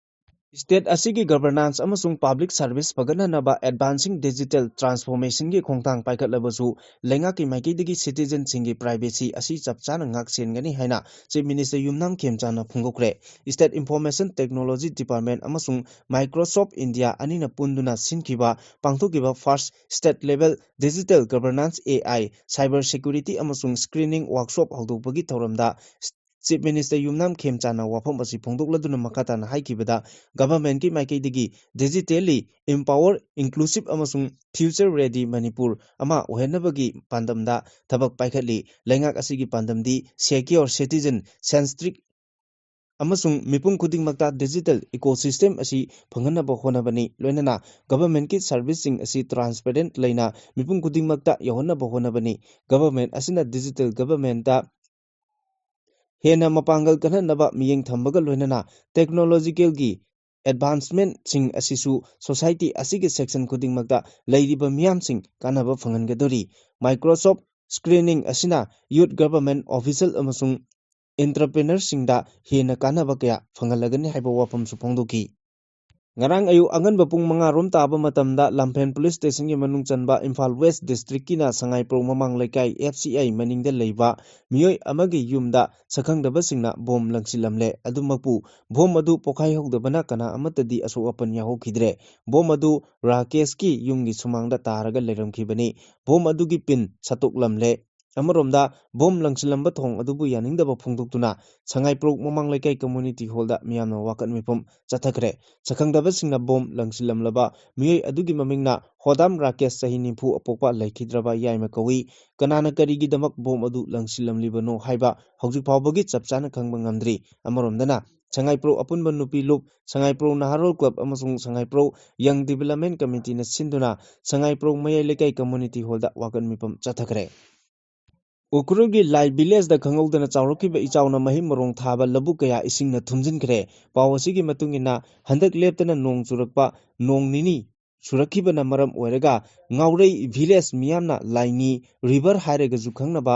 ꯁ꯭ꯇꯦꯠ ꯑꯁꯤꯒꯤ ꯒꯚꯔꯅꯥꯟꯁ ꯑꯃꯁꯨꯡ ꯄꯕ꯭ꯂꯤꯛ ꯁꯔꯚꯤꯁ ꯐꯒꯠꯍꯟꯅꯕ ꯑꯦꯗꯚꯥꯟꯁꯤꯡ ꯗꯤꯖꯤꯇꯦꯜ ꯇ꯭ꯔꯥꯟꯁꯐꯣꯔꯃꯦꯁꯟꯒꯤ ꯈꯣꯡꯊꯥꯡ ꯄꯥꯏꯈꯠꯂꯕꯁꯨ ꯂꯩꯉꯥꯛꯀꯤ ꯃꯥꯏꯀꯩꯗꯒꯤ ꯁꯤꯇꯤꯖꯟꯁꯤꯡꯒꯤ ꯄ꯭ꯔꯥꯏꯚꯦꯁꯤ ꯑꯁꯤ ꯆꯞ ꯆꯥꯅ ꯉꯥꯛ ꯁꯦꯟꯒꯅꯤ ꯍꯥꯏꯅ ꯆꯤꯐ ꯃꯤꯅꯤꯁꯇꯔ ꯌꯨꯝꯅꯥꯝ ꯈꯦꯝꯆꯥꯟꯅ ꯐꯣꯡꯗꯣꯛꯈ꯭ꯔꯦ꯫ ꯁ꯭ꯇꯦꯠ ꯏꯟꯐꯣꯔꯃꯦꯁꯟ ꯇꯦꯛꯅꯣꯂꯣꯖꯤ ꯗꯤꯄꯥꯔꯠꯃꯦꯟꯠ ꯑꯃꯁꯨꯡ ꯃꯥꯏꯀ꯭ꯔꯣꯁꯣꯐꯠ ꯏꯟꯗꯤꯌꯥ ꯑꯅꯤꯅ ꯄꯨꯟꯗꯨꯅ ꯁꯤꯟꯈꯤꯕ ꯄꯥꯡꯊꯣꯛꯈꯤꯕ first state level digital governance, A I, cyber security ꯑꯃꯁꯨꯡ ꯁ꯭ꯀ꯭ꯔꯤꯅꯤꯡ ꯋꯥꯔꯛꯁꯣꯞ ꯍꯧꯗꯣꯛꯄꯒꯤ ꯊꯧꯔꯝꯗ ꯆꯤꯐ ꯃꯤꯅꯤꯁꯇꯔ ꯌꯨꯝꯅꯥꯝ ꯈꯦꯝꯆꯥꯟꯅ ꯋꯥꯐꯝ ꯑꯁꯤ ꯐꯣꯡꯗꯣꯛꯂꯗꯨꯅ ꯃꯈꯥ ꯇꯥꯅ ꯍꯥꯏꯈꯤꯕꯗ, ꯒꯚꯔꯟꯃꯦꯟꯠꯀꯤ ꯃꯥꯏꯀꯩꯗꯒꯤ ꯗꯤꯖꯤꯇꯦꯜꯂꯤ ꯏꯝꯄꯥꯋꯔ, ꯏꯟꯀ꯭ꯂꯨꯁꯤꯚ ꯑꯃꯁꯨꯡ ꯐ꯭ꯌꯨꯆꯔ ꯔꯦꯗꯤ ꯃꯅꯤꯄꯨꯔ ꯑꯃ ꯑꯣꯏꯍꯟꯅꯕꯒꯤ ꯄꯥꯟꯗꯝꯗ ꯊꯕꯛ ꯄꯥꯏꯈꯠꯂꯤ꯫ ꯂꯩꯉꯥꯛ ꯑꯁꯤꯒꯤ ꯄꯥꯟꯗꯝꯗꯤ ꯁꯦꯀ꯭ꯌꯣꯔ ꯁꯤꯇꯤꯖꯟ ꯁꯦꯟꯇ꯭ꯔꯤꯛ ꯑꯃꯁꯨꯡ ꯃꯤꯄꯨꯝ ꯈꯨꯗꯤꯡꯃꯛꯇ ꯗꯤꯖꯤꯇꯦꯜ ꯏꯀꯣꯁꯤꯁꯇꯦꯝ ꯑꯁꯤ ꯐꯪꯍꯟꯅꯕ ꯍꯣꯠꯅꯕꯅꯤ꯫ ꯂꯣꯏꯅꯅ ꯒꯚꯔꯟꯃꯦꯟꯠꯀꯤ ꯁꯔꯚꯤꯁꯁꯤꯡ ꯑꯁꯤ ꯇ꯭ꯔꯥꯟꯁꯄꯦꯔꯦꯟꯠ ꯂꯩꯅ ꯃꯤꯄꯨꯝ ꯈꯨꯗꯤꯡꯃꯛꯇ ꯌꯧꯍꯟꯅꯕ ꯍꯣꯠꯅꯕꯅꯤ꯫ ꯒꯚꯔꯟꯃꯦꯟꯠ ꯑꯁꯤꯅ ꯗꯤꯖꯤꯇꯦꯜ ꯒꯚꯔꯟꯃꯦꯟꯠꯇ ꯍꯦꯟꯅ ꯃꯄꯥꯡꯒꯜ ꯀꯟꯍꯟꯅꯕ ꯃꯤꯠꯌꯦꯡ ꯊꯝꯕꯒ ꯂꯣꯏꯅꯅ ꯇꯦꯛꯅꯣꯂꯣꯖꯤꯀꯦꯜꯒꯤ ꯑꯦꯗꯚꯥꯟꯁꯃꯦꯟꯠꯁꯤꯡ ꯑꯁꯤꯁꯨ ꯁꯣꯁꯥꯏꯇꯤ ꯑꯁꯤꯒꯤ ꯁꯦꯛꯁꯟ ꯈꯨꯗꯤꯡꯃꯛꯇ ꯂꯩꯔꯤꯕ ꯃꯤꯌꯥꯝꯁꯤꯡ ꯀꯥꯟꯅꯕ ꯐꯪꯍꯟꯒꯗꯧꯔꯤ꯫ ꯃꯥꯏꯀ꯭ꯔꯣꯁꯣꯐꯠ ꯁ꯭ꯀ꯭ꯔꯤꯅꯤꯡ ꯑꯁꯤꯅ ꯌꯨꯊ ꯒꯚꯔꯟꯃꯦꯟꯠ ꯑꯣꯐꯤꯁꯤꯌꯦꯜ ꯑꯃꯁꯨꯡ ꯑꯦꯟꯇꯔꯄ꯭ꯔꯦꯅꯔꯁꯤꯡꯗ ꯍꯦꯟꯅ ꯀꯥꯟꯅꯕ ꯀꯌꯥ ꯐꯪꯍꯜꯂꯒꯅꯤ ꯍꯥꯏꯕ ꯋꯥꯐꯝꯁꯨ ꯐꯣꯡꯗꯣꯛꯈꯤ꯫ ꯉꯔꯥꯡ ꯑꯌꯨꯛ ꯑꯉꯟꯕ ꯄꯨꯡ ꯃꯉꯥ ꯔꯣꯝ ꯇꯥꯕ ꯃꯇꯝꯗ ꯂꯝꯐꯦꯟ ꯄꯨꯂꯤꯁ ꯁ꯭ꯇꯦꯁꯟꯒꯤ ꯃꯅꯨꯡ ꯆꯟꯕ ꯏꯝꯐꯥꯜ ꯋꯦꯁ ꯗꯤꯁꯇ꯭ꯔꯤꯛꯀꯤꯅ ꯁꯉꯥꯏꯄ꯭ꯔꯧ ꯃꯃꯥꯡ ꯂꯩꯀꯥꯏ, ꯑꯦꯐ ꯁꯤ ꯑꯥꯏ, ꯃꯅꯤꯡꯗ ꯂꯩꯕ ꯃꯤꯑꯣꯏ ꯑꯃꯒꯤ ꯌꯨꯝꯗ ꯁꯛꯈꯪꯗꯕꯁꯤꯡꯅ ꯕꯣꯝ ꯂꯪꯁꯤꯜꯂꯝꯂꯦ꯫ ꯑꯗꯨꯃꯛꯄꯨ ꯕꯣꯝ ꯑꯗꯨ ꯄꯣꯈꯥꯏꯍꯧꯗꯕꯅ ꯀꯅꯥ ꯑꯃꯠꯇꯗꯤ ꯑꯁꯣꯛ ꯑꯄꯟ ꯌꯥꯎꯍꯧꯈꯤꯗ꯭ꯔꯦ꯫ ꯕꯣꯝ ꯑꯗꯨ ꯔꯥꯀꯦꯁꯀꯤ ꯌꯨꯝꯒꯤ ꯁꯨꯃꯥꯡꯗ ꯇꯥꯔꯒ ꯂꯩꯔꯝꯈꯤꯕꯅꯤ꯫ ꯕꯣꯝ ꯑꯗꯨꯒꯤ ꯄꯤꯟ ꯁꯠꯇꯣꯛꯂꯝꯂꯦ꯫ ꯑꯃꯔꯣꯝꯗ, ꯕꯣꯝ ꯂꯪꯁꯤꯜꯂꯝꯕ ꯊꯧꯑꯣꯡ ꯑꯗꯨꯕꯨ ꯌꯥꯅꯤꯡꯗꯕ ꯐꯣꯡꯗꯣꯛꯇꯨꯅ ꯁꯉꯥꯏꯄ꯭ꯔꯧ ꯃꯃꯥꯡ ꯂꯩꯀꯥꯏ ꯀꯝꯃ꯭ꯌꯨꯅꯤꯇꯤ ꯍꯣꯜꯗ ꯃꯤꯌꯥꯝꯅ ꯋꯥꯀꯠ ꯃꯤꯐꯝ ꯆꯠꯊꯈ꯭ꯔꯦ꯫ ꯁꯛꯈꯪꯗꯕꯁꯤꯡꯅ ꯕꯣꯝ ꯂꯪꯁꯤꯜꯂꯝꯂꯕ ꯃꯤꯑꯣꯏ ꯑꯗꯨꯒꯤ ꯃꯃꯤꯡꯅ ꯍꯣꯗꯥꯝ ꯔꯥꯀꯦꯁ, ꯆꯍꯤ ꯅꯤꯐꯨ, ꯑꯄꯣꯛꯄ ꯂꯩꯈꯤꯗ꯭ꯔꯕ ꯌꯥꯏꯃ ꯀꯧꯏ꯫ ꯀꯅꯥꯅ ꯀꯔꯤꯒꯤꯗꯃꯛ ꯕꯣꯝ ꯑꯗꯨ ꯂꯪꯁꯤꯜꯂꯝꯂꯤꯕꯅꯣ ꯍꯥꯏꯕ ꯍꯧꯖꯤꯛ ꯐꯥꯎꯕꯒꯤ ꯆꯞ ꯆꯥꯅ ꯈꯪꯕ ꯉꯝꯗ꯭ꯔꯤ꯫ ꯑꯃꯔꯣꯝꯗꯅ, ꯁꯉꯥꯏꯄ꯭ꯔꯧ ꯑꯄꯨꯟꯕ ꯅꯨꯄꯤ ꯂꯨꯞ, ꯁꯉꯥꯏꯄ꯭ꯔꯧ ꯅꯍꯥꯔꯣꯜ ꯀ꯭ꯂꯕ ꯑꯃꯁꯨꯡ ꯁꯉꯥꯏꯄ꯭ꯔꯧ ꯌꯪ ꯗꯤꯕꯦꯂꯞꯃꯦꯟꯠ ꯀꯃꯤꯇꯤꯅ ꯁꯤꯟꯗꯨꯅ ꯁꯉꯥꯏꯄ꯭ꯔꯧ ꯃꯌꯥꯏ ꯂꯩꯀꯥꯏ ꯀꯝꯃ꯭ꯌꯨꯅꯤꯇꯤ ꯍꯣꯜꯗ ꯋꯥꯀꯠ ꯃꯤꯐꯝ ꯆꯠꯊꯈ꯭ꯔꯦ꯫ ꯎꯈ꯭ꯔꯨꯜꯒꯤ ꯂꯥꯏ ꯚꯤꯂꯦꯖꯇ ꯈꯪꯍꯧꯗꯅ ꯆꯥꯎꯔꯛꯈꯤꯕ ꯏꯆꯥꯎꯅ ꯃꯍꯩ ꯃꯔꯣꯡ ꯊꯥꯕ ꯂꯧꯕꯨꯛ ꯀꯌꯥ ꯏꯁꯤꯡꯅ ꯊꯨꯝꯖꯤꯟꯈ꯭ꯔꯦ꯫ ꯄꯥꯎ ꯑꯁꯤꯒꯤ ꯃꯇꯨꯡ ꯏꯟꯅ, ꯍꯟꯗꯛ ꯂꯦꯞꯇꯅ ꯅꯣꯡ ꯆꯨꯔꯛꯄ ꯅꯣꯡ ꯅꯤꯅꯤ ꯆꯨꯔꯛꯈꯤꯕꯅ ꯃꯔꯝ ꯑꯣꯏꯔꯒ ꯉꯥꯎꯔꯩ ꯚꯤꯂꯦꯖ ꯃꯤꯌꯥꯝꯅ ꯂꯥꯏꯅꯤ ꯔꯤꯚꯔ ꯍꯥꯏꯔꯒꯁꯨ ꯈꯪꯅꯕ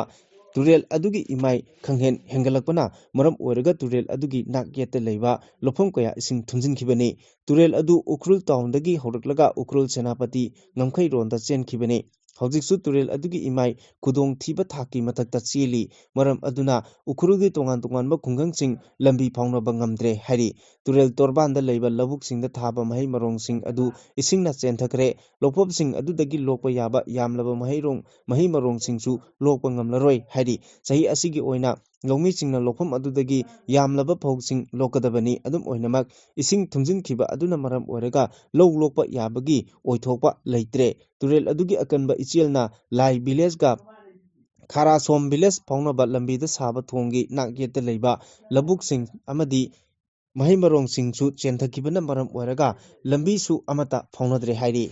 ꯇꯨꯔꯦꯜ ꯑꯗꯨꯒꯤ ꯏꯃꯥꯏ ꯈꯪꯍꯦꯟ ꯍꯦꯟꯒꯠꯂꯛꯄꯅ ꯃꯔꯝ ꯑꯣꯏꯔꯒ ꯇꯨꯔꯦꯜ ꯑꯗꯨꯒꯤ ꯅꯥꯛ ꯌꯦꯠꯇ ꯂꯩꯕ ꯂꯧꯐꯝ ꯀꯌꯥ ꯏꯁꯤꯡ ꯊꯨꯝꯖꯤꯟꯈꯤꯕꯅꯤ꯫ ꯇꯨꯔꯦꯜ ꯑꯗꯨ ꯎꯈ꯭ꯔꯨꯜ ꯇꯥꯎꯟꯗꯒꯤ ꯍꯧꯔꯛꯂꯒ ꯎꯈ꯭ꯔꯨꯜ ꯁꯦꯅꯥꯄꯇꯤ ꯉꯝꯈꯩꯔꯣꯟꯗ ꯆꯦꯟꯈꯤꯕꯅꯤ꯫ ꯍꯧꯖꯤꯛꯁꯨ ꯇꯨꯔꯦꯜ ꯑꯗꯨꯒꯤ ꯏꯃꯥꯏ ꯈꯨꯗꯣꯡ ꯊꯤꯕ ꯊꯥꯛꯀꯤ ꯃꯊꯛꯇ ꯆꯦꯜꯂꯤ꯫ ꯃꯔꯝ ꯑꯗꯨꯅ ꯎꯈ꯭ꯔꯨꯜꯒꯤ ꯇꯣꯉꯥꯟ ꯇꯣꯉꯥꯟꯕ ꯈꯨꯡꯒꯪꯁꯤꯡ ꯂꯝꯕꯤ ꯐꯥꯎꯅꯕ ꯉꯝꯗ꯭ꯔꯦ ꯍꯥꯏꯔꯤ꯫ ꯇꯨꯔꯦꯜ ꯇꯣꯔꯕꯥꯟꯗ ꯂꯩꯕ ꯂꯧꯕꯨꯛꯁꯤꯡꯗ ꯊꯥꯕ ꯃꯍꯩ ꯃꯔꯣꯡꯁꯤꯡ ꯑꯗꯨ ꯏꯁꯤꯡꯅ ꯆꯦꯟꯊꯈ꯭ꯔꯦ꯫ ꯂꯧꯐꯝꯁꯤꯡ ꯑꯗꯨꯗꯒꯤ ꯂꯣꯛꯄ ꯌꯥꯕ ꯌꯥꯝꯂꯕ ꯃꯍꯩꯔꯣꯡ, ꯃꯍꯩ ꯃꯔꯣꯡꯁꯤꯡꯁꯨ ꯂꯣꯛꯄ ꯉꯝꯂꯔꯣꯏ ꯍꯥꯏꯔꯤ꯫ ꯆꯍꯤ ꯑꯁꯤꯒꯤ ꯑꯣꯏꯅ ꯂꯧꯃꯤꯁꯤꯡꯅ ꯂꯧꯐꯝ ꯑꯗꯨꯗꯒꯤ ꯌꯥꯝꯂꯕ ꯐꯧꯁꯤꯡ ꯂꯣꯛꯀꯗꯕꯅꯤ꯫ ꯑꯗꯨꯝ ꯑꯣꯏꯅꯃꯛ, ꯏꯁꯤꯡ ꯊꯨꯝꯖꯤꯟꯈꯤꯕ ꯑꯗꯨꯅ ꯃꯔꯝ ꯑꯣꯏꯔꯒ ꯂꯧ ꯂꯣꯛꯄ ꯌꯥꯕꯒꯤ ꯑꯣꯏꯊꯣꯛꯄ ꯂꯩꯇ꯭ꯔꯦ꯫ ꯇꯨꯔꯦꯜ ꯑꯗꯨꯒꯤ ꯑꯀꯟꯕ ꯏꯆꯦꯜꯅ ꯂꯥꯏ ꯚꯤꯂꯦꯖꯒ ꯈꯥꯔꯥꯁꯣꯝ ꯚꯤꯂꯦꯖ ꯐꯥꯎꯅꯕ ꯂꯝꯕꯤꯗ ꯁꯥꯕ ꯊꯣꯡꯒꯤ ꯅꯥꯛ ꯌꯦꯠꯇ ꯂꯩꯕ ꯂꯧꯕꯨꯛꯁꯤꯡ ꯑꯃꯗꯤ ꯃꯍꯩ ꯃꯔꯣꯡꯁꯤꯡꯁꯨ ꯆꯦꯟꯊꯈꯤꯕꯅ ꯃꯔꯝ ꯑꯣꯏꯔꯒ ꯂꯝꯕꯤꯁꯨ ꯑꯃꯠꯇ ꯐꯥꯎꯅꯗ꯭ꯔꯦ ꯍꯥꯏꯔꯤ꯫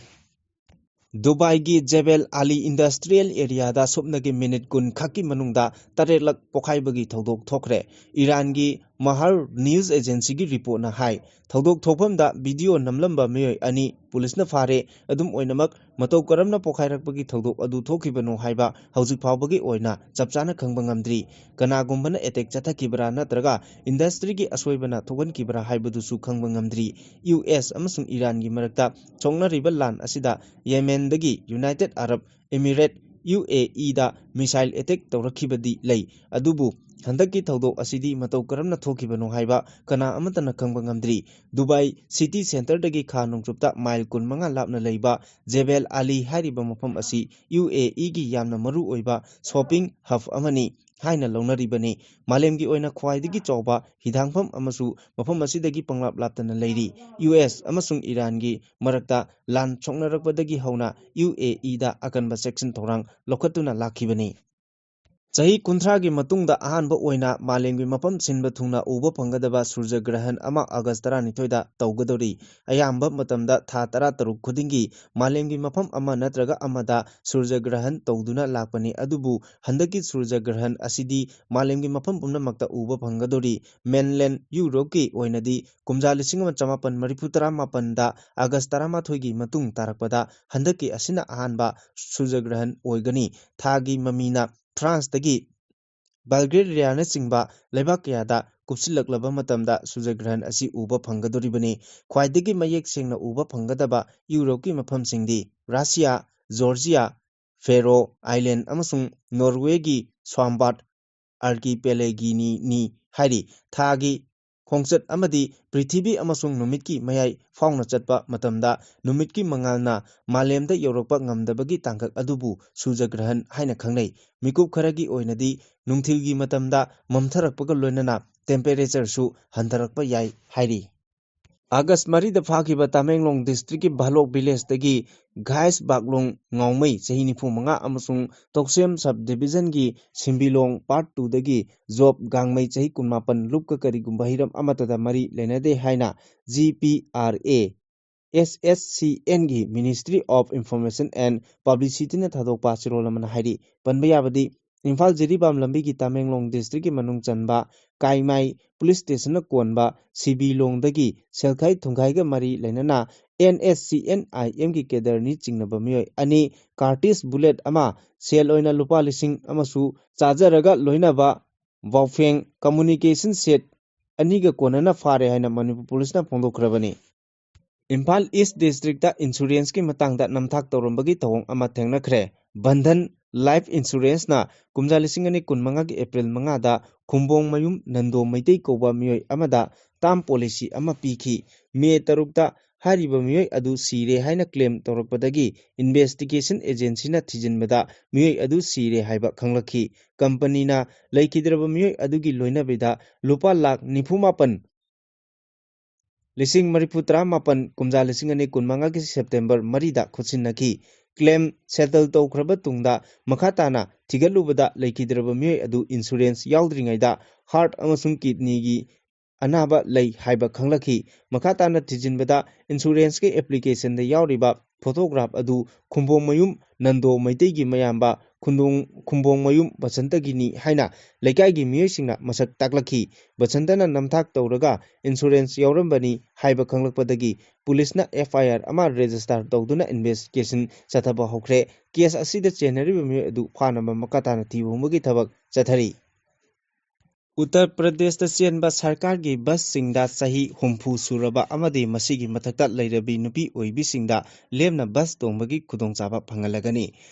ꯗꯨꯕꯥꯏꯒꯤ ꯖꯦꯕꯦꯜ ꯑꯂꯤ ꯏꯟꯗꯁꯇ꯭ꯔꯤꯌꯦꯜ ꯑꯦꯔꯤꯌꯥꯗ ꯁꯨꯞꯅꯒꯤ ꯃꯤꯅꯤꯠ ꯀꯨꯟ ꯈꯛꯀꯤ ꯃꯅꯨꯡꯗ ꯇꯔꯦꯠꯂꯛ ꯄꯣꯈꯥꯏꯕꯒꯤ ꯊꯧꯗꯣꯛ ꯊꯣꯛꯈ꯭ꯔꯦ꯫ ꯏꯔꯥꯟꯒꯤ ꯃꯍꯔ ꯅ꯭ꯌꯨꯁ ꯑꯦꯖꯦꯟꯁꯤꯒꯤ ꯔꯤꯄꯣꯔꯠꯅ ꯍꯥꯏ, ꯊꯧꯗꯣꯛ ꯊꯣꯛꯐꯝꯗ ꯚꯤꯗꯤꯑꯣ ꯅꯝꯂꯝꯕ ꯃꯤꯑꯣꯏ ꯑꯅꯤ ꯄꯨꯂꯤꯁꯅ ꯐꯥꯔꯦ꯫ ꯑꯗꯨꯝ ꯑꯣꯏꯅꯃꯛ, ꯃꯇꯧ ꯀꯔꯝꯅ ꯄꯣꯈꯥꯏꯔꯛꯄꯒꯤ ꯊꯧꯗꯣꯛ ꯑꯗꯨ ꯊꯣꯛꯈꯤꯕꯅꯣ ꯍꯥꯏꯕ ꯍꯧꯖꯤꯛ ꯐꯥꯎꯕꯒꯤ ꯑꯣꯏꯅ ꯆꯞ ꯆꯥꯅ ꯈꯪꯕ ꯉꯝꯗ꯭ꯔꯤ꯫ ꯀꯅꯥꯒꯨꯝꯕꯅ ꯑꯦꯇꯦꯛ ꯆꯠꯊꯈꯤꯕ꯭ꯔꯥ ꯅꯠꯇ꯭ꯔꯒ ꯏꯟꯗꯁꯇ꯭ꯔꯤꯒꯤ ꯑꯁꯣꯏꯕꯅ ꯊꯣꯛꯍꯟꯈꯤꯕ꯭ꯔꯥ ꯍꯥꯏꯕꯗꯨꯁꯨ ꯈꯪꯕ ꯉꯝꯗ꯭ꯔꯤ꯫ ꯌꯨ ꯑꯦꯁ ꯑꯃꯁꯨꯡ ꯏꯔꯥꯟꯒꯤ ꯃꯔꯛꯇ ꯁꯣꯛꯅꯔꯤꯕ ꯂꯥꯟ ꯑꯁꯤꯗ ꯌꯦꯃꯦꯟꯗꯒꯤ ꯌꯨꯅꯥꯏꯇꯦꯗ ꯑꯔꯕ ꯏꯃꯤꯔꯦꯠ, ꯌꯨ ꯑꯦ ꯏꯗ ꯃꯤꯁꯥꯏꯜ ꯑꯦꯇꯦꯛ ꯇꯧꯔꯛꯈꯤꯕꯗꯤ ꯂꯩ꯫ ꯑꯗꯨꯕꯨ ꯍꯟꯗꯛꯀꯤ ꯊꯧꯗꯣꯛ ꯑꯁꯤꯗꯤ ꯃꯇꯧ ꯀꯔꯝꯅ ꯊꯣꯛꯈꯤꯕꯅꯣ ꯍꯥꯏꯕ ꯀꯅꯥ ꯑꯃꯠꯇꯅ ꯈꯪꯕ ꯉꯝꯗ꯭ꯔꯤ꯫ ꯗꯨꯕꯥꯏ ꯁꯤꯇꯤ ꯁꯦꯟꯇꯔꯗꯒꯤ ꯈꯥ ꯅꯣꯡꯆꯨꯞꯇ ꯃꯥꯏꯜ ꯀꯨꯟꯃꯉꯥ ꯂꯥꯞꯅ ꯂꯩꯕ ꯖꯦꯕꯦꯜ ꯑꯂꯤ ꯍꯥꯏꯔꯤꯕ ꯃꯐꯝ ꯑꯁꯤ ꯌꯨ ꯑꯦ ꯏꯒꯤ ꯌꯥꯝꯅ ꯃꯔꯨ ꯑꯣꯏꯕ ꯁꯣꯄꯤꯡ ꯍꯕ ꯑꯃꯅꯤ ꯍꯥꯏꯅ ꯂꯧꯅꯔꯤꯕꯅꯤ꯫ ꯃꯥꯂꯦꯝꯒꯤ ꯑꯣꯏꯅ ꯈ꯭ꯋꯥꯏꯗꯒꯤ ꯆꯥꯎꯕ ꯍꯤꯊꯥꯡꯐꯝ ꯑꯃꯁꯨ ꯃꯐꯝ ꯑꯁꯤꯗꯒꯤ ꯄꯪꯂꯥꯞ ꯂꯥꯞꯇꯅ ꯂꯩꯔꯤ꯫ ꯌꯨ ꯑꯦꯁ ꯑꯃꯁꯨꯡ ꯏꯔꯥꯟꯒꯤ ꯃꯔꯛꯇ ꯂꯥꯟ ꯁꯣꯛꯅꯔꯛꯄꯗꯒꯤ ꯍꯧꯅ ꯌꯨ ꯑꯦ ꯏꯗ ꯑꯀꯟꯕ ꯆꯦꯛꯁꯤꯟ ꯊꯧꯔꯥꯡ ꯂꯧꯈꯠꯇꯨꯅ ꯂꯥꯛꯈꯤꯕꯅꯤ꯫ ꯆꯍꯤ ꯀꯨꯟꯊ꯭ꯔꯥꯒꯤ ꯃꯇꯨꯡꯗ ꯑꯍꯥꯟꯕ ꯑꯣꯏꯅ ꯃꯥꯂꯦꯝꯒꯤ ꯃꯐꯝ ꯁꯤꯟꯕ ꯊꯨꯡꯅ ꯎꯕ ꯐꯪꯒꯗꯕ ꯁꯨꯔꯖ ꯒ꯭ꯔꯍꯟ ꯑꯃ ꯑꯥꯒꯁ ꯇꯔꯥꯅꯤꯊꯣꯏꯗ ꯇꯧꯒꯗꯧꯔꯤ꯫ ꯑꯌꯥꯝꯕ ꯃꯇꯝꯗ ꯊꯥ ꯇꯔꯥꯇꯔꯨꯛ ꯈꯨꯗꯤꯡꯒꯤ ꯃꯥꯂꯦꯝꯒꯤ ꯃꯐꯝ ꯑꯃ ꯅꯠꯇ꯭ꯔꯒ ꯑꯃꯗ ꯁꯨꯔꯖ ꯒ꯭ꯔꯍꯟ ꯇꯧꯗꯨꯅ ꯂꯥꯛꯄꯅꯤ꯫ ꯑꯗꯨꯕꯨ ꯍꯟꯗꯛꯀꯤ ꯁꯨꯔꯖ ꯒ꯭ꯔꯍꯟ ꯑꯁꯤꯗꯤ ꯃꯥꯂꯦꯝꯒꯤ ꯃꯐꯝ ꯄꯨꯝꯅꯃꯛꯇ ꯎꯕ ꯐꯪꯒꯗꯧꯔꯤ꯫ Mainland ꯌꯨꯔꯣꯞꯀꯤ ꯑꯣꯏꯅꯗꯤ ꯀꯨꯝꯖꯥ ꯂꯤꯁꯤꯡ ꯑꯃ ꯆꯃꯥꯄꯟ ꯃꯔꯤꯐꯨ ꯇꯔꯥ ꯃꯥꯄꯟꯗ ꯑꯥꯒꯁ ꯇꯔꯥꯃꯥꯊꯣꯏꯒꯤ ꯃꯇꯨꯡ ꯇꯥꯔꯛꯄꯗ ꯍꯟꯗꯛꯀꯤ ꯑꯁꯤꯅ ꯑꯍꯥꯟꯕ ꯁꯨꯔꯖ ꯒ꯭ꯔꯍꯟ ꯑꯣꯏꯒꯅꯤ꯫ ꯊꯥꯒꯤ ꯃꯃꯤꯅ ꯐ꯭ꯔꯥꯟꯁꯇꯒꯤ ꯕꯜꯒꯦꯔꯤꯌꯥꯅꯆꯤꯡꯕ ꯂꯩꯕꯥꯛ ꯀꯌꯥꯗ ꯀꯨꯞꯁꯤꯜꯂꯛꯂꯕ ꯃꯇꯝꯗ ꯁꯨꯔꯖ ꯒ꯭ꯔꯍꯟ ꯑꯁꯤ ꯎꯕ ꯐꯪꯒꯗꯧꯔꯤꯕꯅꯤ꯫ ꯈ꯭ꯋꯥꯏꯗꯒꯤ ꯃꯌꯦꯛ ꯁꯦꯡꯅ ꯎꯕ ꯐꯪꯒꯗꯕ ꯌꯨꯔꯣꯞꯀꯤ ꯃꯐꯝꯁꯤꯡꯗꯤ ꯔꯁꯤꯌꯥ, ꯖꯣꯔꯖꯤꯌꯥ, ꯐꯦꯔꯣ ꯑꯥꯏꯂꯦꯟ ꯑꯃꯁꯨꯡ ꯅꯣꯔꯋꯦꯒꯤ ꯁ꯭ꯋꯥꯝꯕꯥꯠ ꯑꯥꯔꯀꯤꯄꯦꯂꯦꯒꯤꯅꯤꯅꯤ ꯍꯥꯏꯔꯤ꯫ ꯊꯥꯒꯤ ꯈꯣꯡꯆꯠ ꯑꯃꯗꯤ ꯄ꯭ꯔꯤꯊꯤꯕꯤ ꯑꯃꯁꯨꯡ ꯅꯨꯃꯤꯠꯀꯤ ꯃꯌꯥꯏ ꯐꯥꯎꯅ ꯆꯠꯄ ꯃꯇꯝꯗ ꯅꯨꯃꯤꯠꯀꯤ ꯃꯉꯥꯜꯅ ꯃꯥꯂꯦꯝꯗ ꯌꯧꯔꯛꯄ ꯉꯝꯗꯕꯒꯤ ꯇꯥꯡꯀꯛ ꯑꯗꯨꯕꯨ ꯁꯨꯔꯖ ꯒ꯭ꯔꯍꯟ ꯍꯥꯏꯅ ꯈꯪꯅꯩ꯫ ꯃꯤꯀꯨꯞ ꯈꯔꯒꯤ ꯑꯣꯏꯅꯗꯤ ꯅꯨꯡꯊꯤꯜꯒꯤ ꯃꯇꯝꯗ ꯃꯝꯊꯔꯛꯄꯒ ꯂꯣꯏꯅꯅ temperatureꯁꯨ ꯍꯟꯊꯔꯛꯄ ꯌꯥꯏ ꯍꯥꯏꯔꯤ꯫ ꯑꯥꯒꯁ ꯃꯔꯤꯗ ꯐꯥꯈꯤꯕ ꯇꯃꯦꯡꯂꯣꯡ districtꯀꯤ ꯚꯥꯂꯣꯛ villageꯇꯒꯤ ꯘꯥꯏꯁ ꯕꯥꯛꯂꯣꯡ ꯉꯥꯎꯃꯩ ꯆꯍꯤ ꯅꯤꯐꯨ ꯃꯉꯥ ꯑꯃꯁꯨꯡ ꯇꯧꯁꯦꯝ sub divisionꯒꯤ ꯁꯤꯝꯕꯤꯂꯣꯡ part twoꯗꯒꯤ ꯖꯣꯕ ꯒꯥꯡꯃꯩ ꯆꯍꯤ ꯀꯨꯟꯃꯥꯄꯟ ꯂꯨꯞꯀ ꯀꯔꯤꯒꯨꯝꯕ ꯍꯤꯔꯝ ꯑꯃꯠꯇꯗ ꯃꯔꯤ ꯂꯩꯅꯗꯦ ꯍꯥꯏꯅ G P R A S S C Nꯒꯤ Ministry of Information and Publicityꯅ ꯊꯥꯗꯣꯛꯄ ꯆꯦꯔꯣꯜ ꯑꯃꯅ ꯍꯥꯏꯔꯤ꯫ ꯄꯟꯕ ꯌꯥꯕꯗꯤ ꯏꯝꯐꯥꯜ ꯖꯤꯔꯤꯕꯥꯝ ꯂꯝꯕꯤꯒꯤ ꯇꯃꯦꯡꯂꯣꯡ districtꯀꯤ ꯃꯅꯨꯡ ꯆꯟꯕ ꯀꯥꯏꯃꯥꯏ police stationꯅ ꯀꯣꯟꯕ ꯁꯤꯕꯤꯂꯣꯡꯗꯒꯤ ꯁꯦꯜꯈꯥꯏ ꯊꯨꯝꯈꯥꯏꯒ ꯃꯔꯤ ꯂꯩꯅꯅ N S C N I Mꯒꯤ cadreꯅꯤ ꯆꯤꯡꯅꯕ ꯃꯤꯑꯣꯏ ꯑꯅꯤ, Kurtis bullet ꯑꯃ, ꯁꯦꯜ ꯑꯣꯏꯅ ꯂꯨꯄꯥ ꯂꯤꯁꯤꯡ ꯑꯃꯁꯨ ꯆꯥꯖꯔꯒ ꯂꯣꯏꯅꯕ Baofeng communication set ꯑꯅꯤꯒ ꯀꯣꯟꯅꯅ ꯐꯥꯔꯦ ꯍꯥꯏꯅ ꯃꯅꯤꯄꯨꯔ policeꯅ ꯐꯣꯡꯗꯣꯛꯈ꯭ꯔꯕꯅꯤ꯫ ꯏꯝꯐꯥꯜ East districtꯇ insuranceꯀꯤ ꯃꯇꯥꯡꯗ ꯅꯝꯊꯥꯛ ꯇꯧꯔꯝꯕꯒꯤ ꯊꯧꯑꯣꯡ ꯑꯃ ꯊꯦꯡꯅꯈ꯭ꯔꯦ꯫ ꯕꯟꯙꯟ Life Insuranceꯅ ꯀꯨꯝꯖꯥ ꯂꯤꯁꯤꯡ ꯑꯅꯤ ꯀꯨꯟꯃꯉꯥꯒꯤ April ꯃꯉꯥꯗ ꯈꯨꯝꯕꯣꯡ ꯃꯌꯨꯝ ꯅꯟꯗꯣ ꯃꯩꯇꯩ ꯀꯧꯕ ꯃꯤꯑꯣꯏ ꯑꯃꯗ term policy ꯑꯃ ꯄꯤꯈꯤ꯫ May ꯇꯔꯨꯛꯇ ꯍꯥꯏꯔꯤꯕ ꯃꯤꯑꯣꯏ ꯑꯗꯨ ꯁꯤꯔꯦ ꯍꯥꯏꯅ claim ꯇꯧꯔꯛꯄꯗꯒꯤ investigation agencyꯅ ꯊꯤꯖꯤꯟꯕꯗ ꯃꯤꯑꯣꯏ ꯑꯗꯨ ꯁꯤꯔꯦ ꯍꯥꯏꯕ ꯈꯪꯂꯛꯈꯤ꯫ ꯀꯝꯄꯅꯤꯅ ꯂꯩꯈꯤꯗ꯭ꯔꯕ ꯃꯤꯑꯣꯏ ꯑꯗꯨꯒꯤ ꯂꯣꯏꯅꯕꯤꯗ ꯂꯨꯄꯥ ꯂꯥꯈ ꯅꯤꯐꯨ ꯃꯥꯄꯟ ꯂꯤꯁꯤꯡ ꯃꯔꯤꯐꯨ ꯇꯔꯥꯃꯥꯄꯟ ꯀꯨꯝꯖꯥ ꯂꯤꯁꯤꯡ ꯑꯅꯤ ꯀꯨꯟꯃꯉꯥꯒꯤ September ꯃꯔꯤꯗ ꯈꯨꯠꯁꯤꯟꯅꯈꯤ꯫ claim settle ꯇꯧꯈ꯭ꯔꯕ ꯇꯨꯡꯗ ꯃꯈꯥ ꯇꯥꯅ ꯊꯤꯒꯠꯂꯨꯕꯗ ꯂꯩꯈꯤꯗ꯭ꯔꯕ ꯃꯤꯑꯣꯏ ꯑꯗꯨ insurance ꯌꯥꯎꯗ꯭ꯔꯤꯉꯩꯗ heart ꯑꯃꯁꯨꯡ kidneyꯒꯤ ꯑꯅꯥꯕ ꯂꯩ ꯍꯥꯏꯕ ꯈꯪꯂꯛꯈꯤ꯫ ꯃꯈꯥ ꯇꯥꯅ ꯊꯤꯖꯤꯟꯕꯗ insuranceꯀꯤ applicationꯗ ꯌꯥꯎꯔꯤꯕ photograph ꯑꯗꯨ ꯈꯨꯝꯕꯣꯡꯃꯌꯨꯝ ꯅꯟꯗꯣ ꯃꯩꯇꯩꯒꯤ ꯃꯌꯥꯝꯕ ꯈꯨꯟꯗꯣꯡ-, ꯈꯨꯝꯕꯣꯡꯃꯌꯨꯝ ꯕꯁꯟꯇꯒꯤꯅꯤ ꯍꯥꯏꯅ ꯂꯩꯀꯥꯏꯒꯤ ꯃꯤꯑꯣꯏꯁꯤꯡꯅ ꯃꯁꯛ ꯇꯥꯛꯂꯛꯈꯤ꯫ ꯕꯁꯟꯇꯅ ꯅꯝꯊꯥꯛ ꯇꯧꯔꯒ insurance ꯌꯥꯎꯔꯝꯕꯅꯤ ꯍꯥꯏꯕ ꯈꯪꯂꯛꯄꯗꯒꯤ ꯄꯨꯂꯤꯁꯅ FIR ꯑꯃ register ꯇꯧꯗꯨꯅ investigation ꯆꯠꯊꯕ ꯍꯧꯈ꯭ꯔꯦ꯫ Case ꯑꯁꯤꯗ ꯆꯦꯟꯅꯔꯤꯕ ꯃꯤꯑꯣꯏ ꯑꯗꯨ ꯐꯥꯅꯕ ꯃꯈꯥ ꯇꯥꯅ ꯊꯤꯕ ꯍꯨꯝꯕꯒꯤ ꯊꯕꯛ ꯆꯠꯊꯔꯤ꯫ ꯎꯠꯇꯔ ꯄ꯭ꯔꯗꯦꯁꯇ ꯆꯦꯟꯕ ꯁꯔꯀꯥꯔꯒꯤ ꯕꯁꯁꯤꯡꯗ ꯆꯍꯤ ꯍꯨꯝꯐꯨ ꯁꯨꯔꯕ ꯑꯃꯗꯤ ꯃꯁꯤꯒꯤ ꯃꯊꯛꯇ ꯂꯩꯔꯕꯤ ꯅꯨꯄꯤ ꯑꯣꯏꯕꯤꯁꯤꯡꯗ ꯂꯦꯝꯅ ꯕꯁ ꯇꯣꯡꯕꯒꯤ ꯈꯨꯗꯣꯡꯆꯥꯕ ꯐꯪꯍꯜꯂꯒꯅꯤ꯫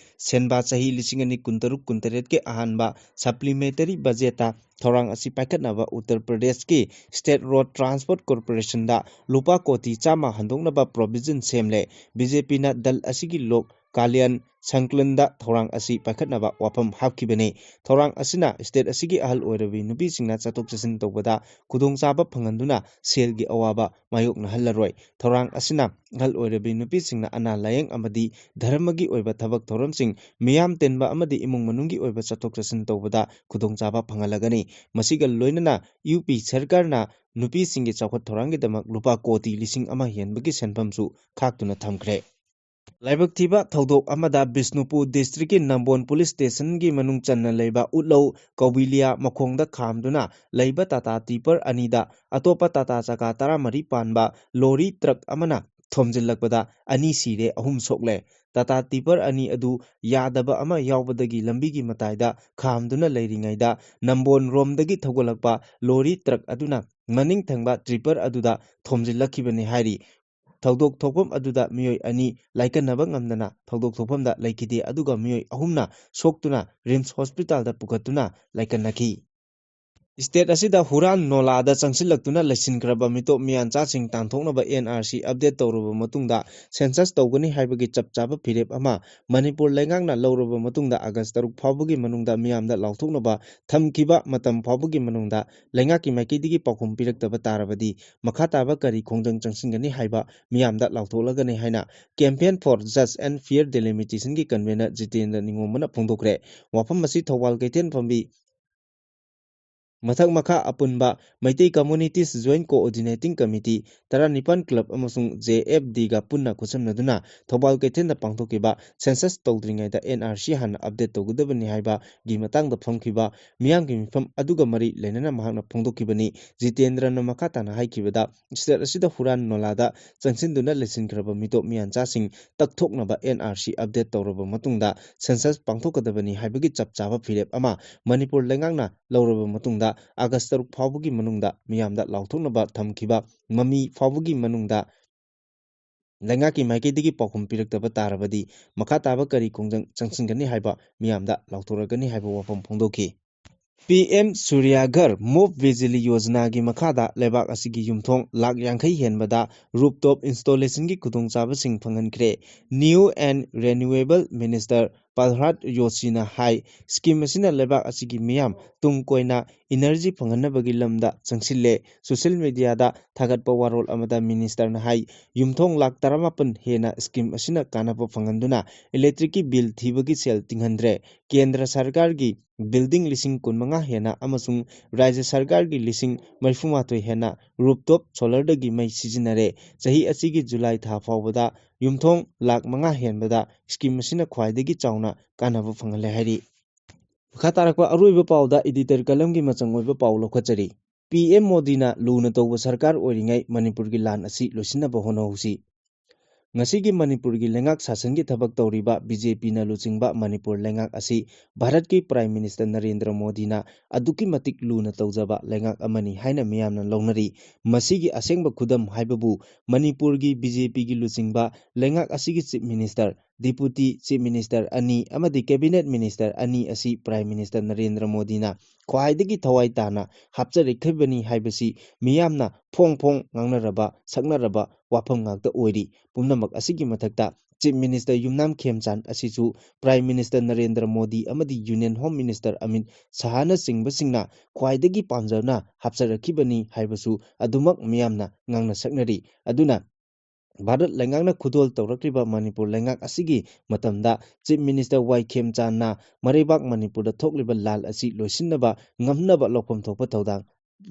ꯁꯦꯟꯕꯥ ꯆꯍꯤ ꯂꯤꯁꯤꯡ ꯑꯅꯤ ꯀꯨꯟꯇꯔꯨꯛ ꯀꯨꯟꯇꯔꯦꯠꯀꯤ ꯑꯍꯥꯟꯕ supplementary budgetꯇ ꯊꯧꯔꯥꯡ ꯑꯁꯤ ꯄꯥꯏꯈꯠꯅꯕ ꯎꯠꯇꯔ ꯄ꯭ꯔꯗꯦꯁꯀꯤ State Road Transport Corporationꯗ ꯂꯨꯄꯥ ꯀꯣꯇꯤ ꯆꯥꯝꯃ ꯍꯟꯗꯣꯛꯅꯕ provision ꯁꯦꯝꯂꯦ꯫ BJPꯅ ꯗꯜ ꯑꯁꯤꯒꯤ ꯂꯣꯛ ꯀꯥꯂꯤꯌꯥꯟ ꯁꯪꯀꯂꯟꯗ ꯊꯧꯔꯥꯡ ꯑꯁꯤ ꯄꯥꯏꯈꯠꯅꯕ ꯋꯥꯐꯝ ꯍꯥꯞꯈꯤꯕꯅꯤ꯫ ꯊꯧꯔꯥꯡ ꯑꯁꯤꯅ state ꯑꯁꯤꯒꯤ ꯑꯍꯜ ꯑꯣꯏꯔꯕꯤ ꯅꯨꯄꯤꯁꯤꯡꯅ ꯆꯠꯊꯣꯛ ꯆꯠꯁꯤꯟ ꯇꯧꯕꯗ ꯈꯨꯗꯣꯡꯆꯥꯕ ꯐꯪꯍꯟꯗꯨꯅ ꯁꯦꯜꯒꯤ ꯑꯋꯥꯕ ꯃꯥꯌꯣꯛꯅꯍꯜꯂꯔꯣꯏ꯫ ꯊꯧꯔꯥꯡ ꯑꯁꯤꯅ ꯑꯍꯜ ꯑꯣꯏꯔꯕꯤ ꯅꯨꯄꯤꯁꯤꯡꯅ ꯑꯅꯥ ꯂꯥꯌꯦꯡ ꯑꯃꯗꯤ ꯙꯔꯃꯒꯤ ꯑꯣꯏꯕ ꯊꯕꯛ ꯊꯧꯔꯝꯁꯤꯡ, ꯃꯤꯌꯥꯝ ꯇꯤꯟꯕ ꯑꯃꯗꯤ ꯏꯃꯨꯡ ꯃꯅꯨꯡꯒꯤ ꯑꯣꯏꯕ ꯆꯠꯊꯣꯛ ꯆꯠꯁꯤꯟ ꯇꯧꯕꯗ ꯈꯨꯗꯣꯡꯆꯥꯕ ꯐꯪꯍꯜꯂꯒꯅꯤ꯫ ꯃꯁꯤꯒ ꯂꯣꯏꯅꯅ UP ꯁꯔꯀꯥꯔꯅ ꯅꯨꯄꯤꯁꯤꯡꯒꯤ ꯆꯥꯎꯈꯠ ꯊꯧꯔꯥꯡꯒꯤꯗꯃꯛ ꯂꯨꯄꯥ ꯀꯣꯇꯤ ꯂꯤꯁꯤꯡ ꯑꯃ ꯍꯦꯟꯕꯒꯤ ꯁꯦꯟꯐꯝꯁꯨ ꯈꯥꯛꯇꯨꯅ ꯊꯝꯈ꯭ꯔꯦ꯫ ꯂꯥꯏꯕꯛ ꯊꯤꯕ ꯊꯧꯗꯣꯛ ꯑꯃꯗ ꯕꯤꯁꯅꯨꯄꯨꯔ districtꯀꯤ ꯅꯝꯕꯣꯟ police stationꯒꯤ ꯃꯅꯨꯡ ꯆꯟꯅ ꯂꯩꯕ ꯎꯠꯂꯧ ꯀꯧꯕꯤꯂꯤꯌꯥ ꯃꯈꯣꯡꯗ ꯈꯥꯝꯗꯨꯅ ꯂꯩꯕ ꯇꯥꯇꯥ ꯇꯤꯄꯔ ꯑꯅꯤꯗ ꯑꯇꯣꯞꯄ ꯇꯥꯇꯥ ꯆꯀꯥ ꯇꯔꯥꯃꯔꯤ ꯄꯥꯟꯕ ꯂꯣꯔꯤ ꯇ꯭ꯔꯛ ꯑꯃꯅ ꯊꯣꯝꯖꯤꯜꯂꯛꯄꯗ ꯑꯅꯤ ꯁꯤꯔꯦ, ꯑꯍꯨꯝ ꯁꯣꯛꯂꯦ꯫ ꯇꯥꯇꯥ ꯇꯤꯄꯔ ꯑꯅꯤ ꯑꯗꯨ ꯌꯥꯗꯕ ꯑꯃ ꯌꯥꯎꯕꯗꯒꯤ ꯂꯝꯕꯤꯒꯤ ꯃꯇꯥꯏꯗ ꯈꯥꯝꯗꯨꯅ ꯂꯩꯔꯤꯉꯩꯗ ꯅꯝꯕꯣꯟ ꯔꯣꯝꯗꯒꯤ ꯊꯧꯒꯠꯂꯛꯄ ꯂꯣꯔꯤ ꯇ꯭ꯔꯛ ꯑꯗꯨꯅ ꯃꯅꯤꯡ ꯊꯪꯕ ꯇ꯭ꯔꯤꯄꯔ ꯑꯗꯨꯗ ꯊꯣꯝꯖꯤꯜꯂꯛꯈꯤꯕꯅꯤ ꯍꯥꯏꯔꯤ꯫ ꯊꯧꯗꯣꯛ ꯊꯣꯛꯐꯝ ꯑꯗꯨꯗ ꯃꯤꯑꯣꯏ ꯑꯅꯤ ꯂꯥꯏꯀꯠꯅꯕ ꯉꯝꯗꯅ ꯊꯧꯗꯣꯛ ꯊꯣꯛꯐꯝꯗ ꯂꯩꯈꯤꯗꯦ, ꯑꯗꯨꯒ ꯃꯤꯑꯣꯏ ꯑꯍꯨꯝꯅ ꯁꯣꯛꯇꯨꯅ ꯔꯤꯝꯁ ꯍꯣꯁꯄꯤꯇꯥꯜꯗ ꯄꯨꯈꯠꯇꯨꯅ ꯂꯥꯏꯀꯠꯅꯈꯤ꯫ State ꯑꯁꯤꯗ ꯍꯨꯔꯥꯟ ꯅꯣꯂꯥꯗ ꯆꯪꯁꯤꯜꯂꯛꯇꯨꯅ ꯂꯩꯁꯤꯟꯈ꯭ꯔꯕ ꯃꯤꯇꯣꯞ ꯃꯤꯌꯥꯟꯆꯥꯁꯤꯡ ꯇꯥꯟꯊꯣꯛꯅꯕ N R C update ꯇꯧꯔꯕ ꯃꯇꯨꯡꯗ, census ꯇꯧꯒꯅꯤ ꯍꯥꯏꯕꯒꯤ ꯆꯞ ꯆꯥꯕ ꯐꯤꯔꯦꯞ ꯑꯃ ꯃꯅꯤꯄꯨꯔ ꯂꯩꯉꯥꯛꯅ ꯂꯧꯔꯕ ꯃꯇꯨꯡꯗ, August ꯇꯔꯨꯛ ꯐꯥꯎꯕꯒꯤ ꯃꯅꯨꯡꯗ ꯃꯤꯌꯥꯝꯗ ꯂꯥꯎꯊꯣꯛꯅꯕ ꯊꯝꯈꯤꯕ ꯃꯇꯝ ꯐꯥꯎꯕꯒꯤ ꯃꯅꯨꯡꯗ ꯂꯩꯉꯥꯛꯀꯤ ꯃꯥꯏꯀꯩꯗꯒꯤ ꯄꯥꯎꯈꯨꯝ ꯄꯤꯔꯛꯇꯕ ꯇꯥꯔꯕꯗꯤ, ꯃꯈꯥ ꯇꯥꯕ ꯀꯔꯤ ꯈꯣꯡꯖꯪ ꯆꯪꯁꯤꯟꯒꯅꯤ ꯍꯥꯏꯕ ꯃꯤꯌꯥꯝꯗ ꯂꯥꯎꯊꯣꯛꯂꯒꯅꯤ ꯍꯥꯏꯅ Campaign for Just and Fair Delimitationꯒꯤ convener Jitendra ꯅꯤꯉꯣꯝꯕꯅ ꯐꯣꯡꯗꯣꯛꯈ꯭ꯔꯦ꯫ ꯋꯥꯐꯝ ꯑꯁꯤ ꯊꯧꯕꯥꯜ ꯀꯩꯊꯦꯜ ꯐꯝꯕꯤ ꯃꯊꯛ ꯃꯈꯥ ꯑꯄꯨꯟꯕ Meitei Communities Joint Coordinating Committee, ꯇꯔꯥꯅꯤꯄꯥꯟ Club ꯑꯃꯁꯨꯡ J F Dꯒ ꯄꯨꯟꯅ ꯈꯨꯠꯁꯝꯅꯗꯨꯅ ꯊꯧꯕꯥꯜ ꯀꯩꯊꯦꯜꯗ ꯄꯥꯡꯊꯣꯛꯈꯤꯕ census ꯇꯧꯗ꯭ꯔꯤꯉꯩꯗ N R C ꯍꯥꯟꯅ update ꯇꯧꯒꯗꯕꯅꯤ ꯍꯥꯏꯕꯒꯤ ꯃꯇꯥꯡꯗ ꯐꯝꯈꯤꯕ ꯃꯤꯌꯥꯝꯒꯤ ꯃꯤꯐꯝ ꯑꯗꯨꯒ ꯃꯔꯤ ꯂꯩꯅꯅ ꯃꯍꯥꯛꯅ ꯐꯣꯡꯗꯣꯛꯈꯤꯕꯅꯤ꯫ ꯖꯤꯇꯦꯟꯗ꯭ꯔꯅ ꯃꯈꯥ ꯇꯥꯅ ꯍꯥꯏꯈꯤꯕꯗ, state ꯑꯁꯤꯗ ꯍꯨꯔꯥꯟ ꯅꯣꯂꯥꯗ ꯆꯪꯁꯤꯟꯗꯨꯅ ꯂꯩꯁꯤꯟꯈ꯭ꯔꯕ ꯃꯤꯇꯣꯞ ꯃꯤꯌꯥꯟꯆꯥꯁꯤꯡ ꯇꯛꯊꯣꯛꯅꯕ N R C update ꯇꯧꯔꯕ ꯃꯇꯨꯡꯗ census ꯄꯥꯡꯊꯣꯛꯀꯗꯕꯅꯤ ꯍꯥꯏꯕꯒꯤ ꯆꯞ ꯆꯥꯕ ꯐꯤꯔꯦꯞ ꯑꯃ ꯃꯅꯤꯄꯨꯔ ꯂꯩꯉꯥꯛꯅ ꯂꯧꯔꯕ ꯃꯇꯨꯡꯗ, August ꯇꯔꯨꯛ ꯐꯥꯎꯕꯒꯤ ꯃꯅꯨꯡꯗ ꯃꯤꯌꯥꯝꯗ ꯂꯥꯎꯊꯣꯛꯅꯕ ꯊꯝꯈꯤꯕ ꯃꯃꯤ ꯐꯥꯎꯕꯒꯤ ꯃꯅꯨꯡꯗ ꯂꯩꯉꯥꯛꯀꯤ ꯃꯥꯏꯀꯩꯗꯒꯤ ꯄꯥꯎꯈꯨꯝ ꯄꯤꯔꯛꯇꯕ ꯇꯥꯔꯕꯗꯤ, ꯃꯈꯥ ꯇꯥꯕ ꯀꯔꯤ ꯈꯣꯡꯖꯪ ꯆꯪꯁꯤꯟꯒꯅꯤ ꯍꯥꯏꯕ ꯃꯤꯌꯥꯝꯗ ꯂꯥꯎꯊꯣꯔꯛꯀꯅꯤ ꯍꯥꯏꯕ ꯋꯥꯐꯝ ꯐꯣꯡꯗꯣꯛꯈꯤ꯫ P M Surya Ghar Muft Bijli Yojanaꯒꯤ ꯃꯈꯥꯗ ꯂꯩꯕꯥꯛ ꯑꯁꯤꯒꯤ ꯌꯨꯝꯊꯣꯡ ꯂꯥꯈ ꯌꯥꯡꯈꯩ ꯍꯦꯟꯕꯗ rooftop installationꯒꯤ ꯈꯨꯗꯣꯡꯆꯥꯕꯁꯤꯡ ꯐꯪꯍꯟꯈ꯭ꯔꯦ꯫ New and Renewable Minister Pralhad Joshiꯅ high, scheme ꯑꯁꯤꯅ ꯂꯩꯕꯥꯛ ꯑꯁꯤꯒꯤ ꯃꯤꯌꯥꯝ ꯇꯨꯡ ꯀꯣꯏꯅ energy ꯐꯪꯍꯟꯅꯕꯒꯤ ꯂꯝꯗ ꯆꯪꯁꯤꯜꯂꯦ꯫ Social mediaꯗ ꯊꯥꯒꯠꯄ ꯋꯥꯔꯣꯜ ꯑꯃꯗ ministerꯅ ꯍꯥꯏ, ꯌꯨꯝꯊꯣꯡ ꯂꯥꯈ ꯇꯔꯥꯃꯥꯄꯟ ꯍꯦꯟꯅ scheme ꯑꯁꯤꯅ ꯀꯥꯟꯅꯕ ꯐꯪꯍꯟꯗꯨꯅ electricꯀꯤ bill ꯊꯤꯕꯒꯤ ꯁꯦꯜ ꯇꯤꯡꯍꯟꯗ꯭ꯔꯦ꯫ ꯀꯦꯟꯗ꯭ꯔ ꯁꯔꯀꯥꯔꯒꯤ building ꯂꯤꯁꯤꯡ ꯀꯨꯟꯃꯉꯥ ꯍꯦꯟꯅ ꯑꯃꯁꯨꯡ ꯔꯥꯖ꯭ꯌ ꯁꯔꯀꯥꯔꯒꯤ ꯂꯤꯁꯤꯡ ꯃꯔꯤꯐꯨꯃꯥꯊꯣꯏ ꯍꯦꯟꯅ rooftop solarꯗꯒꯤ ꯃꯩ ꯁꯤꯖꯤꯟꯅꯔꯦ꯫ ꯆꯍꯤ ꯑꯁꯤꯒꯤ July ꯊꯥ ꯐꯥꯎꯕꯗ ꯌꯨꯝꯊꯣꯡ ꯂꯥꯈ ꯃꯉꯥ ꯍꯦꯟꯕꯗ scheme ꯑꯁꯤꯅ ꯈ꯭ꯋꯥꯏꯗꯒꯤ ꯆꯥꯎꯅ ꯀꯥꯟꯅꯕ ꯐꯪꯍꯜꯂꯦ ꯍꯥꯏꯔꯤ꯫ ꯃꯈꯥ ꯇꯥꯔꯛꯄ ꯑꯔꯣꯏꯕ ꯄꯥꯎꯗ editor columnꯒꯤ ꯃꯆꯪ ꯑꯣꯏꯕ ꯄꯥꯎ ꯂꯧꯈꯠꯆꯔꯤ꯫ P M ꯃꯣꯗꯤꯅ ꯂꯨꯅ ꯇꯧꯕ ꯁꯔꯀꯥꯔ ꯑꯣꯏꯔꯤꯉꯩ ꯃꯅꯤꯄꯨꯔꯒꯤ ꯂꯥꯟ ꯑꯁꯤ ꯂꯣꯏꯁꯤꯟꯅꯕ ꯍꯣꯠꯅꯍꯧꯁꯤ꯫ ꯉꯁꯤꯒꯤ ꯃꯅꯤꯄꯨꯔꯒꯤ ꯂꯩꯉꯥꯛ ꯁꯥꯁꯟꯒꯤ ꯊꯕꯛ ꯇꯧꯔꯤꯕ BJPꯅ ꯂꯨꯆꯤꯡꯕ ꯃꯅꯤꯄꯨꯔ ꯂꯩꯉꯥꯛ ꯑꯁꯤ ꯚꯥꯔꯠꯀꯤ Prime Minister ꯅꯔꯦꯟꯗ꯭ꯔ ꯃꯣꯗꯤꯅ ꯑꯗꯨꯛꯀꯤ ꯃꯇꯤꯛ ꯂꯨꯅ ꯇꯧꯖꯕ ꯂꯩꯉꯥꯛ ꯑꯃꯅꯤ ꯍꯥꯏꯅ ꯃꯤꯌꯥꯝꯅ ꯂꯧꯅꯔꯤ꯫ ꯃꯁꯤꯒꯤ ꯑꯁꯦꯡꯕ ꯈꯨꯗꯝ ꯍꯥꯏꯕꯕꯨ ꯃꯅꯤꯄꯨꯔꯒꯤ BJPꯒꯤ ꯂꯨꯆꯤꯡꯕ ꯂꯩꯉꯥꯛ ꯑꯁꯤꯒꯤ Chief Minister Deputy Chief Minister ꯑꯅꯤ ꯑꯃꯗꯤ Cabinet Minister ꯑꯅꯤ ꯑꯁꯤ Prime Minister ꯅꯔꯦꯟꯗ꯭ꯔ ꯃꯣꯗꯤꯅ ꯈ꯭ꯋꯥꯏꯗꯒꯤ ꯊꯋꯥꯏ ꯇꯥꯅ ꯍꯥꯞꯆꯔꯛꯈꯤꯕꯅꯤ ꯍꯥꯏꯕꯁꯤ ꯃꯤꯌꯥꯝꯅ ꯐꯣꯡ ꯐꯣꯡ ꯉꯥꯡꯅꯔꯕ, ꯁꯛꯅꯔꯕ ꯋꯥꯐꯝ ꯉꯥꯛꯇ ꯑꯣꯏꯔꯤ꯫ ꯄꯨꯝꯅꯃꯛ ꯑꯁꯤꯒꯤ ꯃꯊꯛꯇ Chief Minister ꯌꯨꯝꯅꯥꯝ ꯈꯦꯝꯆꯥꯟ ꯑꯁꯤꯁꯨ Prime Minister ꯅꯔꯦꯟꯗ꯭ꯔ ꯃꯣꯗꯤ ꯑꯃꯗꯤ Union Home Minister ꯑꯃꯤꯠ ꯁꯍꯥꯅꯆꯤꯡꯕꯁꯤꯡꯅ ꯈ꯭ꯋꯥꯏꯗꯒꯤ ꯄꯥꯝꯖꯅ ꯍꯥꯞꯆꯔꯛꯈꯤꯕꯅꯤ ꯍꯥꯏꯕꯁꯨ ꯑꯗꯨꯃꯛ ꯃꯤꯌꯥꯝꯅ ꯉꯥꯡꯅ ꯁꯛꯅꯔꯤ꯫ ꯑꯗꯨꯅ ꯚꯥꯔꯠ ꯂꯩꯉꯥꯛꯅ ꯈꯨꯗꯣꯜ ꯇꯧꯔꯛꯂꯤꯕ ꯃꯅꯤꯄꯨꯔ ꯂꯩꯉꯥꯛ ꯑꯁꯤꯒꯤ ꯃꯇꯝꯗ Chief Minister ꯋꯥꯏ ꯈꯦꯝꯆꯥꯟꯅ ꯃꯔꯩꯕꯥꯛ ꯃꯅꯤꯄꯨꯔꯗ ꯊꯣꯛꯂꯤꯕ ꯂꯥꯜ ꯑꯁꯤ ꯂꯣꯏꯁꯤꯟꯅꯕ ꯉꯝꯅꯕ ꯂꯧꯐꯝ ꯊꯣꯛꯄ ꯊꯧꯗꯥꯡ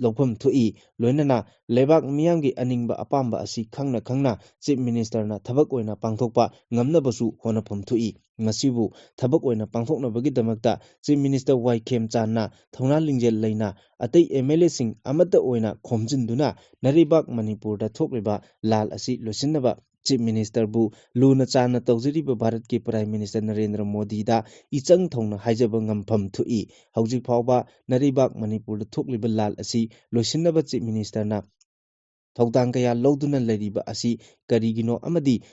ꯂꯧꯐꯝ ꯊꯣꯛꯏ꯫ ꯂꯣꯏꯅꯅ ꯂꯩꯕꯥꯛ ꯃꯤꯌꯥꯝꯒꯤ ꯑꯅꯤꯡꯕ ꯑꯄꯥꯝꯕ ꯑꯁꯤ ꯈꯪꯅ ꯈꯪꯅ Chief Ministerꯅ ꯊꯕꯛ ꯑꯣꯏꯅ ꯄꯥꯡꯊꯣꯛꯄ ꯉꯝꯅꯕꯁꯨ ꯍꯣꯠꯅꯐꯝ ꯊꯣꯛꯏ꯫ ꯃꯁꯤꯕꯨ ꯊꯕꯛ ꯑꯣꯏꯅ ꯄꯥꯡꯊꯣꯛꯅꯕꯒꯤꯗꯃꯛꯇ Chief Minister ꯋꯥꯏ ꯈꯦꯝꯆꯥꯟꯅ ꯊꯧꯅꯥ ꯂꯤꯡꯖꯦꯜ ꯂꯩꯅ ꯑꯇꯩ M L Aꯁꯤꯡ ꯑꯃꯠꯇ ꯑꯣꯏꯅ ꯈꯣꯝꯖꯤꯟꯗꯨꯅ ꯅꯔꯩꯕꯥꯛ ꯃꯅꯤꯄꯨꯔꯗ ꯊꯣꯛꯂꯤꯕ ꯂꯥꯜ ꯑꯁꯤ ꯂꯣꯏꯁꯤꯟꯅꯕ Chief Ministerꯕꯨ ꯂꯨꯅ ꯆꯥꯟꯅ ꯇꯧꯖꯔꯤꯕ ꯚꯥꯔꯠꯀꯤ Prime Minister ꯅꯔꯦꯟꯗ꯭ꯔ ꯃꯣꯗꯤꯗ ꯏꯆꯪ ꯊꯧꯅ ꯍꯥꯏꯖꯕ ꯉꯝꯐꯝ ꯊꯣꯛꯏ꯫ ꯍꯧꯖꯤꯛ ꯐꯥꯎꯕ ꯅꯔꯩꯕꯥꯛ ꯃꯅꯤꯄꯨꯔꯗ ꯊꯣꯛꯂꯤꯕ ꯂꯥꯜ ꯑꯁꯤ ꯂꯣꯏꯁꯤꯟꯅꯕ Chief Ministerꯅ ꯊꯧꯗꯥꯡ ꯀꯌꯥ ꯂꯧꯗꯨꯅ ꯂꯩꯔꯤꯕ ꯑꯁꯤ ꯀꯔꯤꯒꯤꯅꯣ ꯑꯃꯗꯤ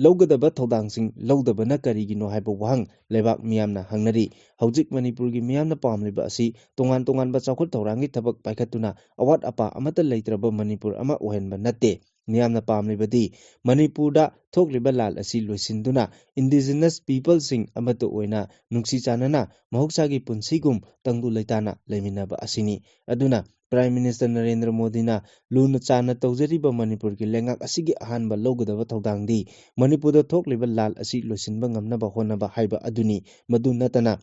ꯂꯧꯒꯗꯕ ꯊꯧꯗꯥꯡꯁꯤꯡ ꯂꯧꯗꯕꯅ ꯀꯔꯤꯒꯤꯅꯣ ꯍꯥꯏꯕ ꯋꯥꯍꯪ ꯂꯩꯕꯥꯛ ꯃꯤꯌꯥꯝꯅ ꯍꯪꯅꯔꯤ꯫ ꯍꯧꯖꯤꯛ ꯃꯅꯤꯄꯨꯔꯒꯤ ꯃꯤꯌꯥꯝꯅ ꯄꯥꯝꯂꯤꯕ ꯑꯁꯤ ꯇꯣꯉꯥꯟ ꯇꯣꯉꯥꯟꯕ ꯆꯥꯎꯈꯠ ꯊꯧꯔꯥꯡꯒꯤ ꯊꯕꯛ ꯄꯥꯏꯈꯠꯇꯨꯅ ꯑꯋꯥꯠ ꯑꯄꯥ ꯑꯃꯠꯇ ꯂꯩꯇ꯭ꯔꯕ ꯃꯅꯤꯄꯨꯔ ꯑꯃ ꯑꯣꯏꯍꯟꯕ ꯅꯠꯇꯦ꯫ ꯃꯤꯌꯥꯝꯅ ꯄꯥꯝꯂꯤꯕꯗꯤ ꯃꯅꯤꯄꯨꯔꯗ ꯊꯣꯛꯂꯤꯕ ꯂꯥꯜ ꯑꯁꯤ ꯂꯣꯏꯁꯤꯟꯗꯨꯅ Indigenous Peopleꯁꯤꯡ ꯑꯃꯠꯇ ꯑꯣꯏꯅ ꯅꯨꯡꯁꯤ ꯆꯥꯟꯅꯅ ꯃꯍꯧꯁꯥꯒꯤ ꯄꯨꯟꯁꯤꯒꯨꯝ ꯇꯪꯗꯨ ꯂꯩꯇꯥꯅ ꯂꯩꯃꯤꯟꯅꯕ ꯑꯁꯤꯅꯤ꯫ ꯑꯗꯨꯅ Prime Minister ꯅꯔꯦꯟꯗ꯭ꯔ ꯃꯣꯗꯤꯅ ꯂꯨꯅ ꯆꯥꯟꯅ ꯇꯧꯖꯔꯤꯕ ꯃꯅꯤꯄꯨꯔꯒꯤ ꯂꯩꯉꯥꯛ ꯑꯁꯤꯒꯤ ꯑꯍꯥꯟꯕ ꯂꯧꯒꯗꯕ ꯊꯧꯗꯥꯡꯗꯤ ꯃꯅꯤꯄꯨꯔꯗ ꯊꯣꯛꯂꯤꯕ ꯂꯥꯜ ꯑꯁꯤ ꯂꯣꯏꯁꯤꯟꯕ ꯉꯝꯅꯕ ꯍꯣꯠꯅꯕ ꯍꯥꯏꯕ ꯑꯗꯨꯅꯤ꯫ ꯃꯗꯨ ꯅꯠꯇꯅ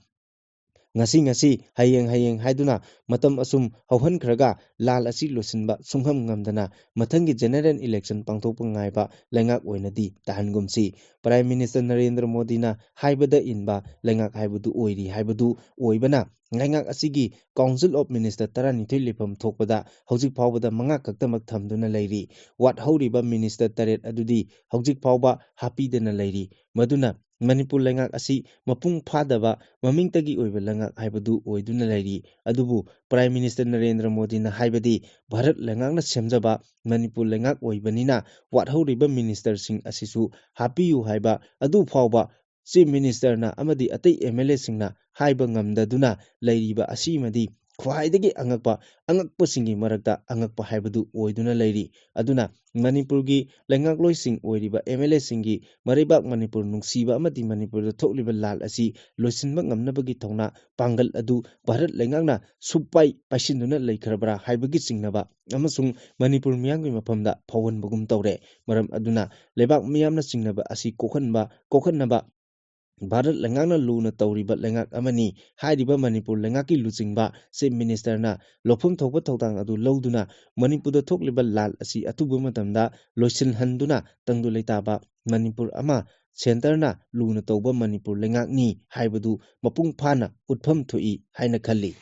ꯉꯁꯤ ꯉꯁꯤ, ꯍꯌꯦꯡ ꯍꯌꯦꯡ ꯍꯥꯏꯗꯨꯅ ꯃꯇꯝ ꯑꯁꯨꯝ ꯍꯧꯍꯟꯈ꯭ꯔꯒ ꯂꯥꯜ ꯑꯁꯤ ꯂꯣꯏꯁꯤꯟꯕ ꯁꯨꯡꯉꯝ ꯉꯝꯗꯅ ꯃꯊꯪꯒꯤ General Election ꯄꯥꯡꯊꯣꯛꯄ ꯉꯥꯏꯕ ꯂꯩꯉꯥꯛ ꯑꯣꯏꯅꯗꯤ ꯇꯥꯍꯟꯒꯨꯝꯁꯤ꯫ Prime Minister ꯅꯔꯦꯟꯗ꯭ꯔ ꯃꯣꯗꯤꯅ ꯍꯥꯏꯕꯗ ꯏꯟꯕ ꯂꯩꯉꯥꯛ ꯍꯥꯏꯕꯗꯨ ꯑꯣꯏꯔꯤ ꯍꯥꯏꯕꯗꯨ ꯑꯣꯏꯕꯅ ꯂꯩꯉꯥꯛ ꯑꯁꯤꯒꯤ Council of Minister ꯇꯔꯥꯅꯤꯊꯣꯏ ꯂꯩꯐꯝ ꯊꯣꯛꯄꯗ ꯍꯧꯖꯤꯛ ꯐꯥꯎꯕꯗ ꯃꯉꯥ ꯈꯛꯇꯃꯛ ꯊꯝꯗꯨꯅ ꯂꯩꯔꯤ꯫ ꯋꯥꯠꯍꯧꯔꯤꯕ Minister ꯇꯔꯦꯠ ꯑꯗꯨꯗꯤ ꯍꯧꯖꯤꯛ ꯐꯥꯎꯕ ꯍꯥꯞꯄꯤꯗꯅ ꯂꯩꯔꯤ꯫ ꯃꯗꯨꯅ ꯃꯅꯤꯄꯨꯔ ꯂꯩꯉꯥꯛ ꯑꯁꯤ ꯃꯄꯨꯡ ꯐꯥꯗꯕ ꯃꯃꯤꯡꯇꯒꯤ ꯑꯣꯏꯕ ꯂꯩꯉꯥꯛ ꯍꯥꯏꯕꯗꯨ ꯑꯣꯏꯗꯨꯅ ꯂꯩꯔꯤ꯫ ꯑꯗꯨꯕꯨ Prime Minister ꯅꯔꯦꯟꯗ꯭ꯔ ꯃꯣꯗꯤꯅ ꯍꯥꯏꯕꯗꯤ ꯚꯥꯔꯠ ꯂꯩꯉꯥꯛꯅ ꯁꯦꯝꯖꯕ ꯃꯅꯤꯄꯨꯔ ꯂꯩꯉꯥꯛ ꯑꯣꯏꯕꯅꯤꯅ ꯋꯥꯠꯍꯧꯔꯤꯕ ministerꯁꯤꯡ ꯑꯁꯤꯁꯨ ꯍꯥꯞꯄꯤꯌꯨ ꯍꯥꯏꯕ ꯑꯗꯨ ꯐꯥꯎꯕ Chief Ministerꯅ ꯑꯃꯗꯤ ꯑꯇꯩ MLAꯁꯤꯡꯅ ꯍꯥꯏꯕ ꯉꯝꯗꯗꯨꯅ ꯂꯩꯔꯤꯕ ꯑꯁꯤꯃꯗꯤ ꯈ꯭ꯋꯥꯏꯗꯒꯤ ꯑꯉꯛꯄ, ꯑꯉꯛꯄꯁꯤꯡꯒꯤ ꯃꯔꯛꯇ ꯑꯉꯛꯄ ꯍꯥꯏꯕꯗꯨ ꯑꯣꯏꯗꯨꯅ ꯂꯩꯔꯤ꯫ ꯑꯗꯨꯅ ꯃꯅꯤꯄꯨꯔꯒꯤ ꯂꯩꯉꯥꯛꯂꯣꯏꯁꯤꯡ ꯑꯣꯏꯔꯤꯕ MLAꯁꯤꯡꯒꯤ ꯃꯔꯩꯕꯥꯛ ꯃꯅꯤꯄꯨꯔ ꯅꯨꯡꯁꯤꯕ ꯑꯃꯗꯤ ꯃꯅꯤꯄꯨꯔꯗ ꯊꯣꯛꯂꯤꯕ ꯂꯥꯜ ꯑꯁꯤ ꯂꯣꯏꯁꯤꯟꯕ ꯉꯝꯅꯕꯒꯤ ꯊꯧꯅꯥ ꯄꯥꯡꯒꯜ ꯑꯗꯨ ꯚꯥꯔꯠ ꯂꯩꯉꯥꯛꯅ ꯁꯨꯞꯄꯥꯏ ꯄꯥꯏꯁꯤꯟꯗꯨꯅ ꯂꯩꯈ꯭ꯔꯕ꯭ꯔꯥ ꯍꯥꯏꯕꯒꯤ ꯆꯤꯡꯅꯕ ꯑꯃꯁꯨꯡ ꯃꯅꯤꯄꯨꯔ ꯃꯤꯌꯥꯝꯒꯤ ꯃꯐꯝꯗ ꯐꯥꯎꯍꯟꯕꯒꯨꯝ ꯇꯧꯔꯦ꯫ ꯃꯔꯝ ꯑꯗꯨꯅ ꯂꯩꯕꯥꯛ ꯃꯤꯌꯥꯝꯅ ꯆꯤꯡꯅꯕ ꯑꯁꯤ ꯀꯣꯛꯍꯟꯕ, ꯀꯣꯛꯍꯟꯅꯕ ꯚꯥꯔꯠ ꯂꯩꯉꯥꯛꯅ ꯂꯨꯅ ꯇꯧꯔꯤꯕ ꯂꯩꯉꯥꯛ ꯑꯃꯅꯤ꯫ ꯍꯥꯏꯔꯤꯕ ꯃꯅꯤꯄꯨꯔ ꯂꯩꯉꯥꯛꯀꯤ ꯂꯨꯆꯤꯡꯕ Chief Ministerꯅ ꯂꯧꯐꯝ ꯊꯣꯛꯄ ꯊꯧꯗꯥꯡ ꯑꯗꯨ ꯂꯧꯗꯨꯅ ꯃꯅꯤꯄꯨꯔꯗ ꯊꯣꯛꯂꯤꯕ ꯂꯥꯜ ꯑꯁꯤ ꯑꯊꯨꯕ ꯃꯇꯝꯗ ꯂꯣꯏꯁꯤꯟꯍꯟꯗꯨꯅ ꯇꯪꯗꯨ ꯂꯩꯇꯥꯕ ꯃꯅꯤꯄꯨꯔ ꯑꯃ centreꯅ ꯂꯨꯅ ꯇꯧꯕ ꯃꯅꯤꯄꯨꯔ ꯂꯩꯉꯥꯛꯅꯤ ꯍꯥꯏꯕꯗꯨ ꯃꯄꯨꯡ ꯐꯥꯅ ꯎꯠꯐꯝ ꯊꯣꯛꯏ ꯍꯥꯏꯅ ꯈꯜꯂꯤ꯫